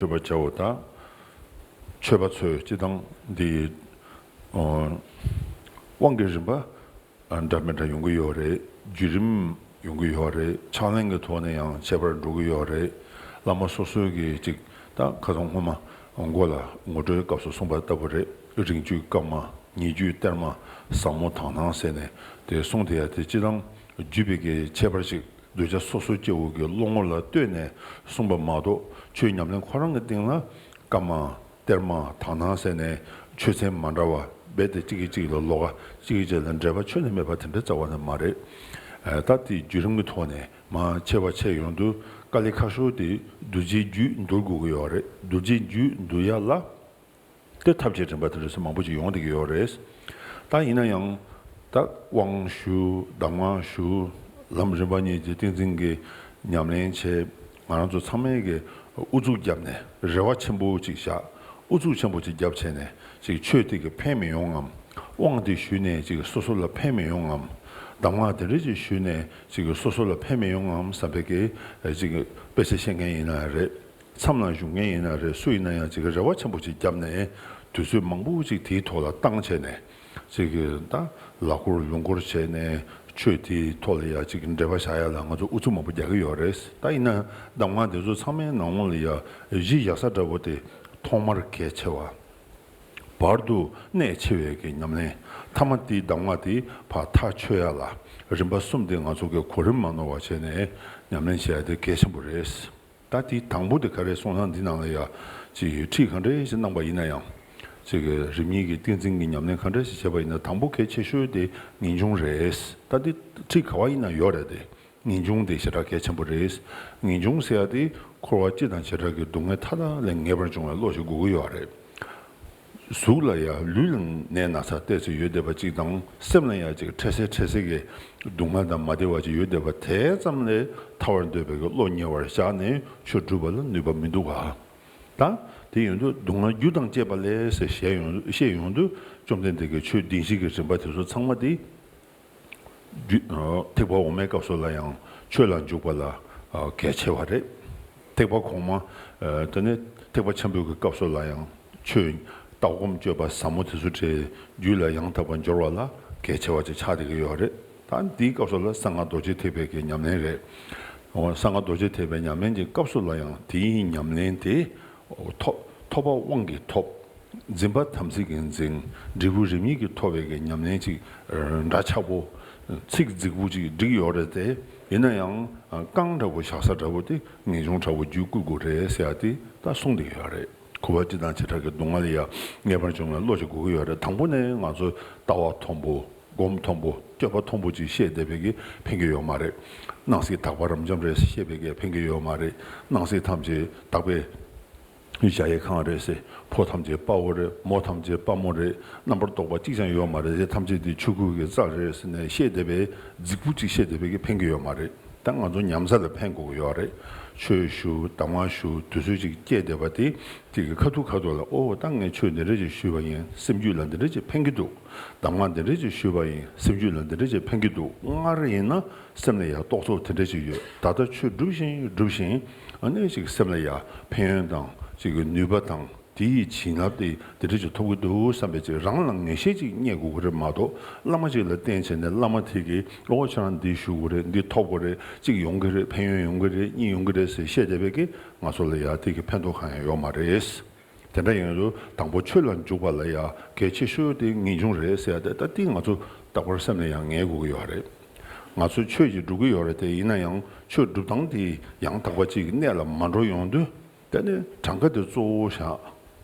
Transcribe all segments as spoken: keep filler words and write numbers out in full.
སྤྲོད་པར་བྱའོ། ད་མཆོད་པ་ཚོས་སྤྱི་བཏང་འདི་ཨ་དབང་གི་རིམ་པ་ཨ་འདྲ་མི་འདྲ་ཡོང་གི་ཡོད་རེད། བརྒྱུད་རིམ་ཡོང་གི་ཡོད་རེད། ཕྱག་ལེན་གྱི་ཐོག་ནས་ཡང་ཁྱད་པར་འགྲོ་གི་ཡོད་རེད། བླ་མ་སོ་སོའི་གི་ཅིག་ད་ཁ་སང་སྔོན་མ་མགོ་ལ་ངོ་སྤྲོད་སྐབས་སུ་གསུངས་པ་ལྟ་བུ་རེད། རིང་བརྒྱུད་སྐར་མ། ཉེ་བརྒྱུད་གཏེར་མ། ཟབ་མོ་དག་སྣང་ཟེར་ནས་དེ་གསུངས་དེ་ཡ་དེ་སྤྱི་བཏང་བརྒྱུད་པའི་གི་ཁྱད་པར་ཞིག་གདུལ་བྱ་སོ་སོ་སྐྱེ་བོ་གི་བློ་ངོ་ལ་ལྟོས་ནས་གསུངས་པ་མ་གཏོགས། ཆོས་ཉམས་ལེན་ཁོ་རང་གི་སྟེང་ལ་བཀའ་མ། གཏེར་མ། དག་སྣང་ཟེར་ནས་ཆོས་ཚན་མ་འདྲ་བ་རྦད་དེ་གཅིག་གིས་གཅིག་ལ་ལོགས་ཀ་གཅིག་གིས་གཅིག་ལ་འབྲེལ་བ་ཆོས་ནས་མེད་པ་དེ་འདྲ་རྩ་བ་ནས་མ་རེད། ཨ་ད་དེ་བརྒྱུད་རིམ་གྱི་ཐོག་ནས་མར་ཕྱེ་བ་ཕྱེ་ཡོང་དུས་དཀའ་ལས་ཁག་ཤོས་དེ་གདུལ་བྱའི་རྒྱུད་འདུལ་དགོས་ཀྱི་ཡོད་རེད། གདུལ་བྱའི་རྒྱུད་འདུལ་ཡ་ལ། དེ་ཐབས་ཤེས་རིམ་པ་དེ་འདྲ་ཚོ་མང་པོ་ཅིག་ཡོང་བསྡད་ཀྱི་ཡོད་རེད། ད་ཡིན་ན་ཡང་ད་དབང་ཞུ། གདམས་ངག་ཞུ། ལམ་རིམ་པ་གཉིས་ཀྱི་ཏིང་འཛིན་གྱི་ཉམས་ལེན་བྱས། ང་རང་ཚོ་ཚང་མས་ཀྱི་ཨུ་ཚུགས་བརྒྱབ་ནས་རེ་བ་ཆེན་པོ་ཅིག་བཞག་ཨུ་ཚུགས་ཆེན་པོ་ཅིག་བརྒྱབ་བྱས་ནས་ཅིག་ཆོས་དེ་གི་ཕན་མི་ཡོང་ངམ། དབང་དེ་ཞུས་ནས་ཅིག་སོ་སོ་ལ་ཕན་མི་ཡོང་ངམ། གདམས་ངག་དེ་འདྲ་ཅིག་ཞུས་ནས་ཅིག་སོ་སོ་ལ་ཕན་མི་ཡོང་ངམ་བསམ་པའི་གི་ཅིག་དཔེ་ཆ་ཤེས་མཁན་ཡིན་ན་རེད། མཚམས་ལ་བཞུགས་མཁན་ཡིན་ན་རེད། སུ་ཡིན་ན་ཡང་ཅིག་རེ་བ་ཆེན་པོ་ཅིག་བརྒྱབ་ནས་དུས་ཚོད་མང་པོ་ཅིག་དེའི་ཐོག་ལ་བཏང་བྱས་ནས་ཅིག་ད་ལ་འཁོར་ལུང་འཁོར་བྱས་ནས་ཆོས་དེའི་ཐོག་ལ་ཡ་ཅིག་འགྲེལ་པ་བྱ་ཡ་ལ་ང་ཚོ་ཨུ་ཚུགས་མང་པོ་རྒྱག་གི་ཡོད་རེད། ད་ཡིན་ན་གདམས་ངག་དེ་ཚོ་ཚང་མའི་ནང་ལོགས་ལ་ཡ་གཞི་བཞག་ས་འདྲ་པོ་དེ་ཐོག་མར་གལ་ཆེ་བ། བར་དུ་གནད་ཆེ་བའི་གི་ཉམས་ལེན། ཐ་མ་དེའི་གདམས་ངག་དེ་ཕར་ཐག་ཆོད་ཡ་ལ་རིམ་པ་གསུམ་དེ་ང་ཚོ་གི་གོ་རིམ་མ་ནོར་བ་བྱས་ནས་ཉམས་ལེན་བྱེད་ཡ་དེ་གལ་ཆེན་པོ་རེད། ད་དེའི་དང་པོ་དེ་ག་རེ་གསུངས་ན། འདི་ནང་ལ་ཡ་ཅིག་ཁྲིད་ག་འདྲ་ཞིག་གནང་པ་ཡིན་ན་ཡང་། ཅིག་རིམ་གཉིས་ཀྱི་ཏིང་འཛིན་གྱི་ཉམས་ལེན་ག་འདྲ་ཞིག་བྱས་པ་ཡིན་ན། དང་པོ་གལ་ཆེ་ཤོས་དེ་ངེས་འབྱུང་རེད། ད་དེ་ཁྲིད་ག་བ་ཡིན་ན་ཡོད་རེད་དེ། ངེས་འབྱུང་དེ་ཞེ་དྲག་གལ་ཆེན་པོ་རེད། ངེས་འབྱུང་ཟེར་ཡ་དེ་འཁོར་བ་སྤྱི་དང་བྱེ་བྲག་གི་སྡུག་བསྔལ་མཐའ་དག་ལས་ངེས་པར་འབྱུང་བའི་བློ་ཞིག་དགོས་ཀྱི་ཡོད་རེད། གཟུགས་ལ་ཡང་ལུས་ལ་ནད་ན་ཚ་ཏོག་ཙམ་ཡོད་བསྡད་པ་གཅིག་དང་། སེམས་ལ་ཡང་ཅིག་འཕྲལ་སེལ་འཕྲལ་སེལ་གྱི་སྡུག་བསྔལ་དང་མ་བདེ་བ་ཅིག་ཡོད་བསྡད་པ་དེ་ཙམ་ལས་ཐར་བར་འདོད་པའི་གི་བློ་ཉེ་བར་བཞག་ནས་ཆོས་སྒྲུབ་པ་ལ་ནུས་པ་མི་འདུག་ག་ད་དེ་ཡོང་དུས་སྡུག་བསྔལ་རྒྱུ་དང་བཅས་པ་ལས་ཟེར་བཤད་ཡོང་བཤད་ཡོང་དུས། བཅོམ་ལྡན་འདས་ཀྱི་ཆོས་བདེན་བཞི་གི་རིམ་པ་དེ་ཚོ་ཚང་མ་དེ། རྒྱུ་ཨ་ཐེག་པ་འོག་མའི་སྐབས་སུ་ལ་ཡང་ཆོས་ལ་འཇུག་པ་ལ་ཨ་གལ་ཆེ་བ་རེད། ཐེག་པ་གོང་མ་ཨ་དེ་ནས་ཐེག་པ་ཆེན་པོའི་གི་སྐབས་སུ་ལ་ཡང་ཆོས་ལྟ་སྒོམ་སྤྱོད་པ་ཟབ་མོ་དེ་ཚོ་བྲལ་རྒྱུད་ལ་ཡང་དག་པར་སྦྱོར་བ་ལ་གལ་ཆེ་བ་ཅིག་ཆགས་བསྡད་ཀྱི་ཡོད་རེད། ད་འདིའི་སྐབས་སུ་ལ་གསང་སྔགས་རྡོ་རྗེ་ཐེག་པའི་གི་ཉམས་ལེན་རེད། འོ་གསང་སྔགས་རྡོ་རྗེ་ཐེག་པའི་ཉམས་ལེན་གྱི་སྐབས་སུ་ལ་ཡང་དེའི་ཉམས་ལེན་དེ། ཐོབ་ཐོབ་པ་དབང་གིས་ཐོབ། འཛིན་པ་དམ་ཚིག་གིས་འཛིན། འབྲས་བུ་རིམ་གཉིས་ཀྱིས་ཐོབ་པའི་གི་ཉམས་ལེན་ཅིག་འདྲ་ཆགས་པོ། ཚིག་རྫིག་པོ་ཅིག་བསྒྲིགས་ཡོད་རེད་དེ། ཡིན་ན་ཡང་རྐང་འདྲ་པོ་བཞག་ས་འདྲ་པོ་དེ་ངེས་འབྱུང་འདྲ་པོ་རྒྱུད་བསྐུལ་དགོས་རེད་ཟེར་ཡ་དེ་ད་གསུངས་བསྡད་ཡོད་རེད། འཁོར་བ་སྤྱི་དང་བྱེ་བྲག་གི་སྡུག་བསྔལ་ལས་ཡང་ངེས་པར་འབྱུང་བའི་བློ་ཞིག་དགོས་ཀྱི་ཡོད་རེད། དང་པོ་ནས་ང་ཚོ་ལྟ་བ་མཐོན་པོ། སྒོམ་མཐོན་པོ། སྤྱོད་པ་མཐོན་པོ་ཅིག་ཤེས་བསྡད་པའི་གི་ཕན་གྱི་ཡོད་མ་རེད། སྣང་སྲིད་དག་པ་རབ་འབྱམས་རེད་ཟེར་ཤེས་པའི་གི་ཕན་གྱི་ཡོད་མ་རེད། སྣང་སྲིད་ཐམས་ཅད་དག་པའི་གཞལ་ཡས་ཁང་རེད་ཟེར། ཕོ་ཐམས་ཅད་དཔའ་བོ་རེད། མོ་ཐམས་ཅད་དཔའ་མོ་རེད། རྣམ་པར་རྟོག་པ་གཅིག་ཀྱང་ཡོད་མ་རེད། དེ་ཐམས་ཅད་དེ་ཆོས་སྐུ་གི་རྩལ་རེད་ཟེར་ནས་ཤེས་བསྡད་པའི་རྫིག་པོ་ཅིག་ཤེས་བསྡད་པའི་གི་ཕན་གྱི་ཡོད་མ་རེད། ད་ང་ཚོ་ཉམས་ས་ལ་ཕན་དགོས་ཀྱི་ཡོད་རེད། ཆོས་ཞུ། གདམས་ངག་ཞུ། དུས་ཚོད་ཅིག་སྐྱེས་བསྡད་པ་དེ་དེ་གི་ཁ་ཐུག་ཁ་ཐུག་ལ། ཨོ་ད་ངས་ཆོས་འདི་འདྲ་ཅིག་ཞུས་པ་ཡིན། སེམས་རྒྱུད་ལ་འདི་འདྲ་ཅིག་ཕན་གྱི་འདུག་གདམས་ངག་འདི་འདྲ་ཅིག་ཞུས་པ་ཡིན། སེམས་རྒྱུད་ལ་འདི་འདྲ་ཅིག་ཕན་གྱི་འདུག་སྔར་ཡིན་ན་སེམས་ལ་ཡང་རྟོག་ཚོགས་དེ་འདྲ་ཅིག་ཡོད། ད་ལྟ་ཆོས་སྒྲུབ་བཞིན་སྒྲུབ་བཞིན་ཨ་ནི་ཅིག་སེམས་ལ་ཡང་ཕན་ཡོན་དང་ཅིག་གི་ནུས་པ་དང་དེ་ཡི་བྱིན་རླབས་དེ་དེ་འདྲ་ཅིག་ཐོབ་ཀྱི་འདུག་བསམ་པའི་ཅིག་རང་ལ་ངེས་ཤེས་ཅིག་རྙེད་དགོས་ཀྱི་རེད་མ་གཏོགས། བླ་མ་ཅིག་ལ་བསྟེན་བྱས་ནས་བླ་མ་དེ་གིས་ཨོ་ཁྱེད་རང་འདི་ཞུ་དགོས་རེད། འདི་ཐོབ་དགོས་རེད། ཅིག་ཡོང་གི་རེད། ཕན་ཡོན་ཡོང་གི་རེད། གཉིས་ཡོང་གི་རེད་ཟེར་བཤད་བསྡད་པའི་གི་ང་ཚོ་ལ་ཡང་དེ་གི་ཕན་ཐོགས་གང་ཡང་ཡོད་མ་རེད། དེ་འདྲ་ཡིན་དུས་དང་པོ་ཆོས་ལ་འཇུག་པ་ལ་ཡང་གལ་ཆེ་ཤོས་དེ་ངེས་འབྱུང་རེད་ཟེར་ཡ་དེ། ད་དེ་ང་ཚོ་རྟག་པར་སེམས་ལ་ཡང་ངེས་དགོས་ཀྱི་ཡོད་རེད། ང་ཚོ་ཆོས་ཅིག་སྒྲུབ་ཀྱི་ཡོད་རེད་དེ། ཡིན་ན་ཡང་ཆོས་སྒྲུབ་སྟངས་དེ་ཡང་དག་པ་ཅིག་གི་གནད་ལ་མ་འགྲོ་ཡོང་དུས། དེ་ནི་གྲངས་ཀ་དེ་གཙོ་བོ་བཞག་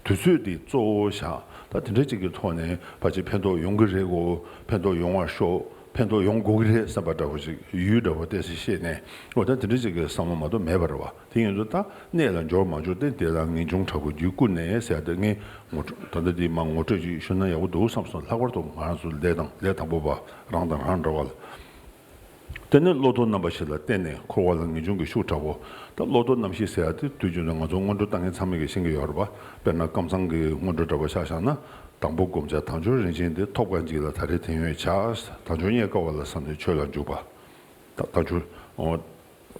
དུས་ཚོད་དེ་གཙོ་བོ་བཞག་ད་དེ་འདྲ་ཅིག་གི་ཐོག་ནས་ཕལ་ཆེར་ཕན་ཐོགས་ཡོང་གི་རེད་གོ། ཕན་ཐོགས་ཡོང་བར་ཤོག་ཕན་ཐོགས་ཡོང་དགོས་ཀྱི་རེད་བསམ་པ་འདྲ་བོ་ཅིག་ཡུལ་འདྲ་བོ་ཏོག་ཙམ་ཤེས་ནས། འོ་ད་དེ་འདྲ་ཅིག་གི་བསམ་བློ་མ་གཏོགས་མེད་པ་རེད་བ། དེ་ཡིན་དུས་ད་གནད་ལ་འབྱོར་མ་འབྱོར་དེ་དེ་ལ་ངེས་འབྱུང་དྲག་པོ་རྒྱུད་བསྐུལ་ནས་ཟེར་ཡ་དེ། ངས་ངོ་སྤྲོད་ད་ལྟ་འདི་མ་ངོ་སྤྲོད་ཅིག་ཞུ་ན་ཡག་པོ་འདུག་བསམ་སོང་། ལྷག་པར་དུ་ང་རང་ཚོ་ལས་དང་ལས་དང་པོ་པ་རང་དང་རང་འདྲ་བ་ལ། དེ་ནས་བློ་ལྡོག་རྣམ་པ་བཞི་ལ་བརྟེན་ནས་འཁོར་བ་ལ་ངེས་འབྱུང་གི་ཤུགས་དྲག་པོ། ད་བློ་ལྡོག་རྣམ་བཞི་ཟེར་ཡ་དེ་དུས་རྒྱུན་དུ་ང་ཚོ་སྔོན་འགྲོ་ལྟ་མཁན་ཚང་མས་ཀྱིས་ཤེས་ཀྱི་ཡོད་རེད་པ། དཔེར་ན་ཀམ་ཚང་གི་སྔོན་འགྲོ་འདྲ་པོ་ཆ་བཞག་ན། དང་པོ་བསྒོམ་བྱ་དལ་འབྱོར་རིན་ཆེན་དེ་ཐོབ་དཀའ་འཇིག་ལ་ད་རེས་དེང་ཡོད་བྱ། དལ་འབྱོར་རྙེད་དཀའ་བ་ལ་བསམ་ནས་ཆོས་ལ་འཇུག་པ། ད་དལ་འབྱོར། འོ།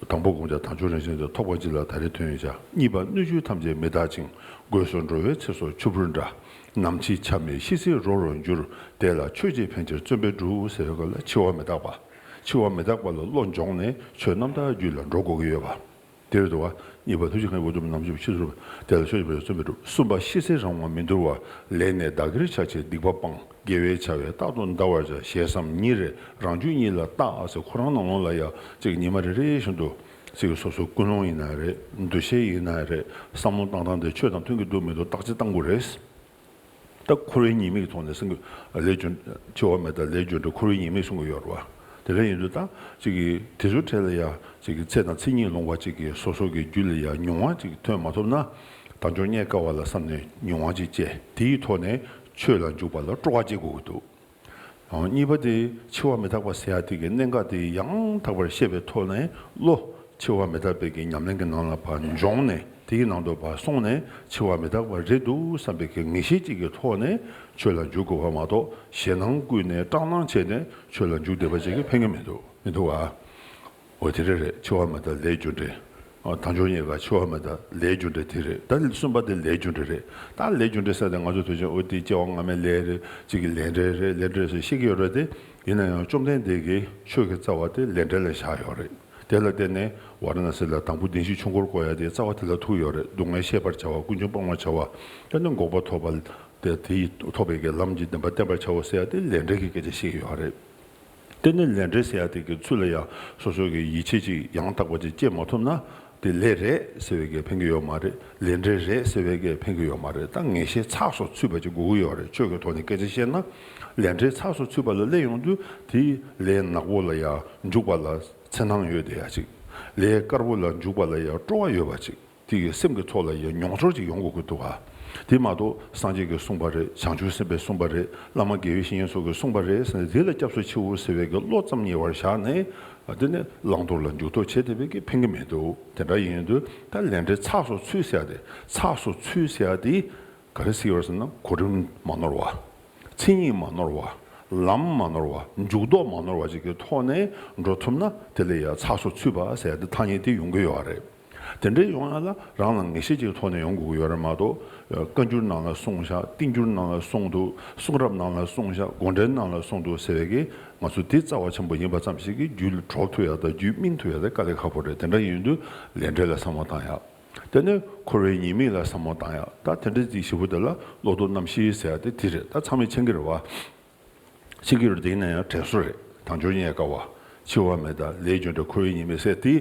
དང་པོ་བསྒོམ་བྱ་དལ་འབྱོར་རིན་ཆེན་དུ། ཐོགས་པ་གཅིག་ལ་ད་རེས་ཐོན་ཡོད་བྱ། གཉིས་པ་སྣོད་བཅུད་ཐམས་ཅད་མི་རྟག་ཅིང་། སྒོས་སུ་འགྲོ་བའི་ཚེ་སྲོག་ཆུ་བུར་འདྲ། ནམ་འཆི་ཆ་མེད་ཤི་གསལ་རོ་རུ་འགྱུར། དེ་ལ་ཆོས་ཀྱིས་ཕན་ཕྱིར་བརྩོན་པས་སྒྲུབ་ཟེར་བའི་སྐབས་ལ་འཆི་བ་མི་རྟག་པ། འཆི་བ་མི་རྟག་པ་ལ་བློ་སྦྱོངས་ནས་ཆོས་རྣམ་དག་རྒྱུད་ལ་འགྲོ་དགོས་ཀྱི་ཡོད་པ། དེ་རེད་འདུག་བ། གཉིས་པ་ཐུགས་རྗེ་མཁན་པོ་དུ་མ་ནམ་ཞིག་ཤི་སོང་། དེ་ལ་ཆོས་ཀྱི་ཕན་བརྩོན་པས་སྒྲུབ། གསུམ་པ་ཤི་གསལ་རང་དབང་མི་འདོར་བ། ལས་ནི་བདག་གིར་བྱ་ཕྱིར་སྡིག་པ་སྤང་། དགེ་བའི་བྱ་བས་རྟག་ཏུ་འདའ་བར་བྱ། ཞེ་བསམ་ཉིད་རེ་རང་རྒྱུད་ཉིད་ལ་བརྟག་ཟེར། ཁོ་རང་ནང་ལོགས་ལ་ཡ་གཅིག་ཉི་མ་རེ་རེ་བཞིན་དུ་གཅིག་སོ་སོའི་ཀུན་སློང་ཡིན་ན་རེད། འདུ་ཤེས་ཡིན་ན་རེད། བསམ་བློ་བཏང་སྟངས་དེ་ཆོས་དང་མཐུན་གྱི་འདུག་མི་འདུག་བརྟག་དཔྱད་གཏང་དགོས་རེད། ད་འཁོར་བའི་ཉེས་དམིགས་ཐོག་ནས་སེམས་ཀྱི་ལས་རྒྱུ་འཆི་བ་མེད་པ་ལས་རྒྱུ་འབྲས་འཁོར་བའི་ཉེས་དམིགས་གསུང་གི་ཡོད་རེད་བ། དེ་འདྲ་ཡིན་དུས་ད་ཅིག་གིས་དེ་ཚོའི་གྲས་ལ་ཡ་ཅིག་གིས་ཚེ་དང་མཚན་ཉིད་ལོངས་པ་ཅིག་གིས་སོ་སོ་གི་རྒྱུད་ལ་ཡ་མྱོང་བ་ཅིག་ཐོན་མ་ཐུབ་ན། དལ་འབྱོར་རྙེད་དཀའ་བ་ལ་བསམ་ནས་མྱོང་བ་ཅིག་སྐྱེ། དེའི་ཐོག་ནས་ཆོས་ལ་འཇུག་པ་ལ་སྤྲོ་བ་སྐྱེ་དགོས་ཀྱི་འདུག་གཉིས་པ་དེ་འཆི་བ་མི་རྟག་པ་ཟེར་ཡ་དེ་གི་གནད་འགག་དེ་ཡང་དག་པར་ཤེས་པའི་ཐོག་ནས་བློ་འཆི་བ་མི་རྟག་པའི་གི་ཉམས་ལེན་གྱི་ནང་ལ་ཕར་འབྱོངས་ནས། དེའི་ནང་དུ་ཕར་སོང་ནས་འཆི་བ་མི་རྟག་པ་རེད་འདུག་བསམ་པའི་གི་ངེས་ཤེས་ཅིག་གི་ཐོག་ནས་ཆོས་ལ་འཇུག་དགོས་པ་མ་གཏོགས། ཞེད་སྣང་བསྐུལ་ནས་སྐྲག་སྣང་བྱས་ནས་ཆོས་ལ་འཇུག་བསྡད་པ་ཅིག་གིས་ཕན་གྱི་མི་འདུག་མི་འདུག་ཨ། འོ་དེ་རེད་རེད། འཆི་བ་མི་རྟག་ལས་རྒྱུ་འབྲས། ཨ། དལ་འབྱོར་རྙེད་དཀའ་འཆི་བ་མི་རྟག་ལས་རྒྱུ་འབྲས་དེ་རེད། ད་གསུམ་པ་དེ་ལས་རྒྱུ་འབྲས་རེད། ད་ལས་རྒྱུ་འབྲས་ཟེར་ཏེ་ང་ཚོ་དུས་ཆེན་འོ་དེ་སྐྱེ་བ་སྔ་མའི་ལས་རེད། གཅིག་གི་ལས་འབྲས་རེད། ལས་འབྲས་ཟེར་བཤད་ཀྱི་ཡོད་རེད་དེ། ཡིན་ན་ཡང་བཅོམ་ལྡན་འདས་ཀྱིས་ཆོས་ཀྱི་རྩ་བ་དེ་ལས་འབྲས་ལ་བཞག་ཡོད་རེད། དེ་ལ་བརྟེན་ནས་ཝཱ་ར་ཎ་སི་ལ་དང་པོ་བདེན་བཞིའི་ཆོས་འཁོར་བསྐོར་ཡ་དེ་རྩ་བ་དེ་ལ་ཐུག་ཡོད་རེད། སྡུག་བསྔལ་ཤེས་པར་བྱ་བ། ཀུན་འབྱུང་སྤང་བར་བྱ་བ། དེ་ནི་འགོག་པ་ཐོབ་པ་དེ་དེའི་ཐོབ་པའི་གི་ལམ་གྱི་བདེན་པ་བསྟན་པར་བྱའོ་ཟེར་ཡ་དེ་ལས་འབྲས་ཀྱི་སྐད་ཆ་བཤད་ཀྱི་ཡོད་རེད། དེ་ནི་ལས་འབྲས་ཟེར་ཡ་དེ་གི་ཚུལ་ལ་ཡང་སོ་སོ་གི་ཡིད་ཆེས་ཅིག་ཡང་དག་པ་ཅིག་སྐྱེ་མ་ཐུབ་ན། དེ་ལས་རེད་ཟེར་བའི་གི་ཕན་གི་ཡོད་མ་རེད། ལས་འབྲས་རེད་ཟེར་བའི་གི་ཕན་གི་ཡོད་མ་རེད། ད་ངེས་ཤེས་ཚགས་སུ་ཚུད་པ་ཅིག་དགོས་ཀྱི་ཡོད་རེད། ཆོས་ཀྱི་ཐོག་ནས་སྐད་ཆ་བཤད་ན། ལས་འབྲས་ཚགས་སུ་ཚུད་པ་ལ་སླེབས་ཡོང་དུས་དེའི་ལས་ནག་པོ་ལ་ཡང་འཇུག་པ་ལ་འཚེར་སྣང་ཡོད་བསྡད་ཡ་ཅིག་ལས་དཀར་པོ་ལ་འཇུག་པ་ལ་ཡང་སྤྲོ་བ་ཡོད་པ་ཅིག་དེ་གི་སེམས་ཀྱི་ཐོག་ལ་ཡང་མྱོང་ཚོར་ཅིག་ཡོང་དགོས་ཀྱི་འདུག་ག་དེ་མ་གཏོགས་སངས་རྒྱས་ཀྱིས་གསུངས་པ་རེད། བྱང་ཆུབ་སེམས་དཔས་གསུངས་པ་རེད། བླ་མ་དགེ་བའི་བཤེས་གཉེན་སོགས་ཀྱིས་གསུངས་པ་རེད་ཟེར་ནས་དེ་ལ་སྐྱབས་སུ་མཆིའོ་ཟེར་བའི་གི་བློ་ཙམ་ཉེ་བར་བཞག་ནས། དེ་ནས་བླང་དོར་ལ་འཇུག་ལྡོག་བྱེད་བསྡད་པའི་གི་ཕན་གི་མི་འདུག་དེ་འདྲ་ཡིན་དུས་ད་ལས་འབྲས་ཚགས་སུ་ཚུད་ཟེར་ཡ་དེ། ཚགས་སུ་ཚུད་ཟེར་ཡ་དེ་ག་རེ་ཟེར་བ་ཟེར་ན། གོ་རིམ་མ་ནོར་བ། མཚན་ཉིད་མ་ནོར་བ། ལམ་མ་ནོར་བ། འཇུག་ལྡོག་མ་ནོར་བ་ཅིག་གི་ཐོག་ནས་འགྲོ་ཐུབ་ན། དེ་ལ་ཡང་ཚགས་སུ་ཚུད་པ་ཟེར་ཡ་དེ་ཐ་སྙད་དེ་ཡོང་གི་ཡོད་རེད། དེ་འདྲའི་ཡོང་ཡ་ལ་རང་ལ་ངེས་ཤེས་ཅིག་ཐོག་ནས་ཡོང་དགོས་ཀྱི་ཡོད་རེད་མ་གཏོགས། བཀའ་འགྱུར་ནང་ལ་གསུངས་ཤག་བསྟན་འགྱུར་ནང་ལ་གསུངས་འདུག་གསུང་རབ་ནང་ལ་གསུངས་ཤག་དགོངས་འགྲེལ་ནང་ལ་གསུངས་འདུག་ཟེར་བའི་གི་ང་ཚོ་དེ་རྩ་བ་ཆེན་པོ་ཡིན་པ་ཙམ་ཞིག་གིས་རྒྱུད་ལ་གྲོལ་ཐུབ་ཡ་དང་རྒྱུད་སྨིན་ཐུབ་ཡ་དེ་དཀའ་ལས་ཁག་པོ་རེད། དེ་འདྲ་ཡིན་དུས་ལས་འབྲས་ལ་བསམ་བློ་བཏང་ཡ། དེ་ནས་འཁོར་བའི་ཉེས་དམིགས་ལ་བསམ་བློ་བཏང་ཡ། ད་དེ་འདྲ་ཅིག་ཞེ་པོ་དེ་ལ་བློ་ལྡོག་རྣམ་བཞི་ཟེར་ཡ་དེ་དེ་རེད། ད་ཚང་མས་མཁྱེན་གྱི་རེད་བ། མཁྱེན་གྱི་རེད། དེ་ཡིན་ན་ཡང་དྲན་གསོ་རེད། དལ་འབྱོར་རྙེད་དཀའ་བ། འཆི་བ་མེད་པ། ལས་རྒྱུ་འབྲས། འཁོར་བའི་ཉེས་དམིགས་ཟེར་དེ།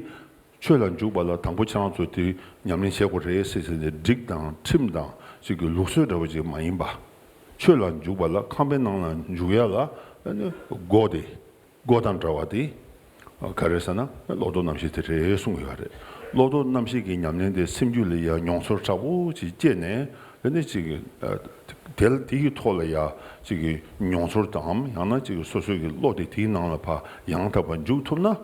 ཆོས་ལ་འཇུག་པ་ལ་དང་པོ་ཁྱེད་རང་ཚོ་དེ་ཉམས་ལེན་བྱེད་དགོས་རེད་ཟེར་ཟེར་ནས་སྒྲིག་དང་ཁྲིམས་དང་ཅིག་གི་ལུགས་སྲོལ་འདྲ་བོ་ཅིག་མ་ཡིན་པ། ཆོས་ལ་འཇུག་པ་ལ་ཁང་པའི་ནང་ལ་འཇུག་ཡ་ལ་སྒོ་དེ། སྒོ་དང་འདྲ་བ་དེ་ག་རེ་ཟེར་ན། བློ་ལྡོག་རྣམ་བཞི་དེ་རེད་གསུངས་ཡོད་རེད། བློ་ལྡོག་རྣམ་བཞི་གི་ཉམས་ལེན་དེ་སེམས་རྒྱུད་ལ་ཡང་མྱོང་ཚོར་དྲག་པོ་ཅིག་སྐྱེས་ནས། དེ་ནས་ཅིག་གི་དེ་ལ་དེ་གི་ཐོག་ལ་ཡ་ཅིག་གི་མྱོང་ཚོར་དང་ཡང་ན་ཅིག་གི་སོ་སོའི་གི་བློ་དེ་དེའི་ནང་ལ་ཕར་ཡང་དག་པར་འཇུག་ཐུབ་ན།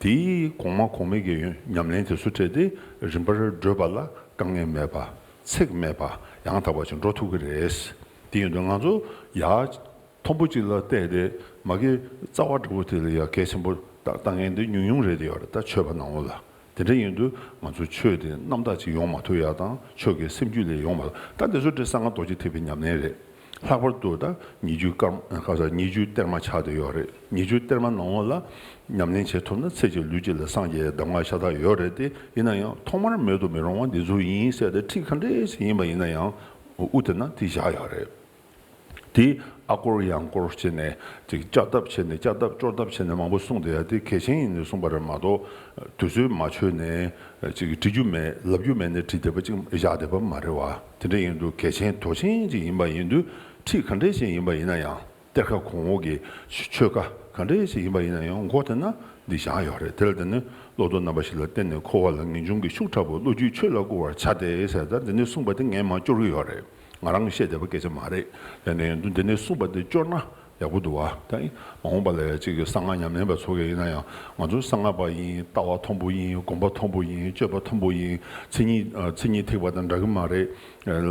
དེའི་གོང་མ་གོང་མའི་གི་ཉམས་ལེན་དེ་ཚོ་སྤྲད་དེ་རིམ་པར་བགྲོད་པ་ལ་དཀའ་ངལ་མེད་པ། ཚེགས་མེད་པ། ཡང་དག་པ་ཞིག་འགྲོ་ཐུབ་ཀྱི་རེད། དེ་ཡིན་དུས་ང་ཚོ་ཡར་མཐོན་པོ་ཅིག་ལ་བལྟས་ཏེ་མ་གི་རྩ་བ་འདྲ་པོ་དེ་ལ་ཡ་གལ་ཆེན་པོ་ལྟ་ལྟ་མཁན་དེ་ཉུང་ཉུང་རེད་དེ་ཡོད་རེད། ད་ཆོས་པ་ནང་ལོགས་ལ། དེ་འདྲ་ཡིན་དུས་ང་ཚོ་ཆོས་དེ་རྣམ་དག་ཅིག་ཡོང་མ་ཐུབ་ཡ་དང་ཆོས་ཀྱི་སེམས་རྒྱུད་ལས་ཡོང་མ་ཐུབ། ད་དེ་ཚོ་དེ་གསང་སྔགས་རྡོ་རྗེ་ཐེག་པའི་ཉམས་ལེན་རེད། ལྷག་པར་དུ་ད་ཉེ་རྒྱུ་སྐར་མ་ག་ས་ཉེ་རྒྱུ་གཏེར་མ་ཆགས་བསྡད་ཡོད་རེད། ཉེ་རྒྱུ་གཏེར་མ་ནང་ལོགས་ལ་ཉམས་ལེན་བྱེད་ཐུབ་ན་ཚེ་གཅིག་ལུས་གཅིག་ལ་སངས་རྒྱས་གདམས་ངག་ཤ་སྟག་ཡོད་རེད་དེ། ཡིན་ན་ཡང་ཐོག་མར་མེད་དུ་མི་རུང་བ་འདི་ཚོ་ཡིན་ཟེར་ཏེ་ཁྲིད་ག་འདྲས་ཞིག་ཡིན་པ་ཡིན་ན་ཡང་དབུ་དེ་ན་དེ་བཞག་ཡོད་རེད། དེ་ཨ་སྐོར་ཡང་སྐོར་བྱས་ནས་ཅིག་བསྐྱར་ལྡབ་བྱས་ནས་བསྐྱར་ལྡབ་སྐྱོར་ལྡབ་བྱས་ནས་མང་པོ་གསུངས་བསྡད་ཡ་དེ་གལ་ཆེན་ཡིན་ནས་གསུངས་པ་རེད་མ་གཏོགས། དུས་ཚོད་མ་ཆོད་ནས་ཅིག་བྲི་རྒྱུ་མེད་ལབ་རྒྱུ་མེད་ནས་བྲིས་བསྡད་པ་ཅིག་བཞག་བསྡད་པ་མ་རེད་བ། དེ་འདྲ་ཡིན་དུས་གལ་ཆེན་དོ་ཆེན་ཅིག་ཡིན་པ་ཡིན་དུས་ཁྲིད་ག་འདྲས་ཤིག་ཡིན་པ་ཡིན་ན་ཡང་། གཏེར་ཁ་གོང་འོག་གི་ཆོས་ཀ་ག་འདྲས་ཤིག་ཡིན་པ་ཡིན་ན་ཡང་མགོ་དེ་ན་འདི་བཞག་ཡོད་རེད། དེ་ལ་དེ་ནི་བློ་ལྡོག་རྣམ་པ་བཞི་ལ་བརྟེན་ནས་འཁོར་བ་ལ་ངེས་འབྱུང་གི་ཤུགས་དྲག་པོས་བློ་རྒྱུད་ཆོས་ལ་བསྒོ་བར་བྱ་སྟེ་ཟེར། ད་འདི་ནས་གསུངས་པ་དེ་ངས་མར་སྐྱོར་གྱི་ཡོད་རེད། ང་རང་བཤད་བསྡད་པ་སྐད་ཆ་མ་རེད། དེ་ནས་འདི་ནས་གསུངས་པ་དེ་སྐྱོར་ན་ ཡག་པོ་འདུག་བ། ད་མ་འོངས་པ་ལ་ཡང་གཅིག་གི་གསང་སྔགས་ཉམས་ལེན་པ་ཚོ་གིས་ཡིན་ན་ཡང་ང་ཚོ་གསང་སྔགས་པ་ཡིན། ལྟ་བ་མཐོན་པོ་ཡིན། སྒོམ་པ་མཐོན་པོ་ཡིན། སྤྱོད་པ་མཐོན་པོ་ཡིན། མཚན་ཉིད་ཨ་མཚན་ཉིད་ཐེག་པ་དང་འདྲ་གི་མ་རེད།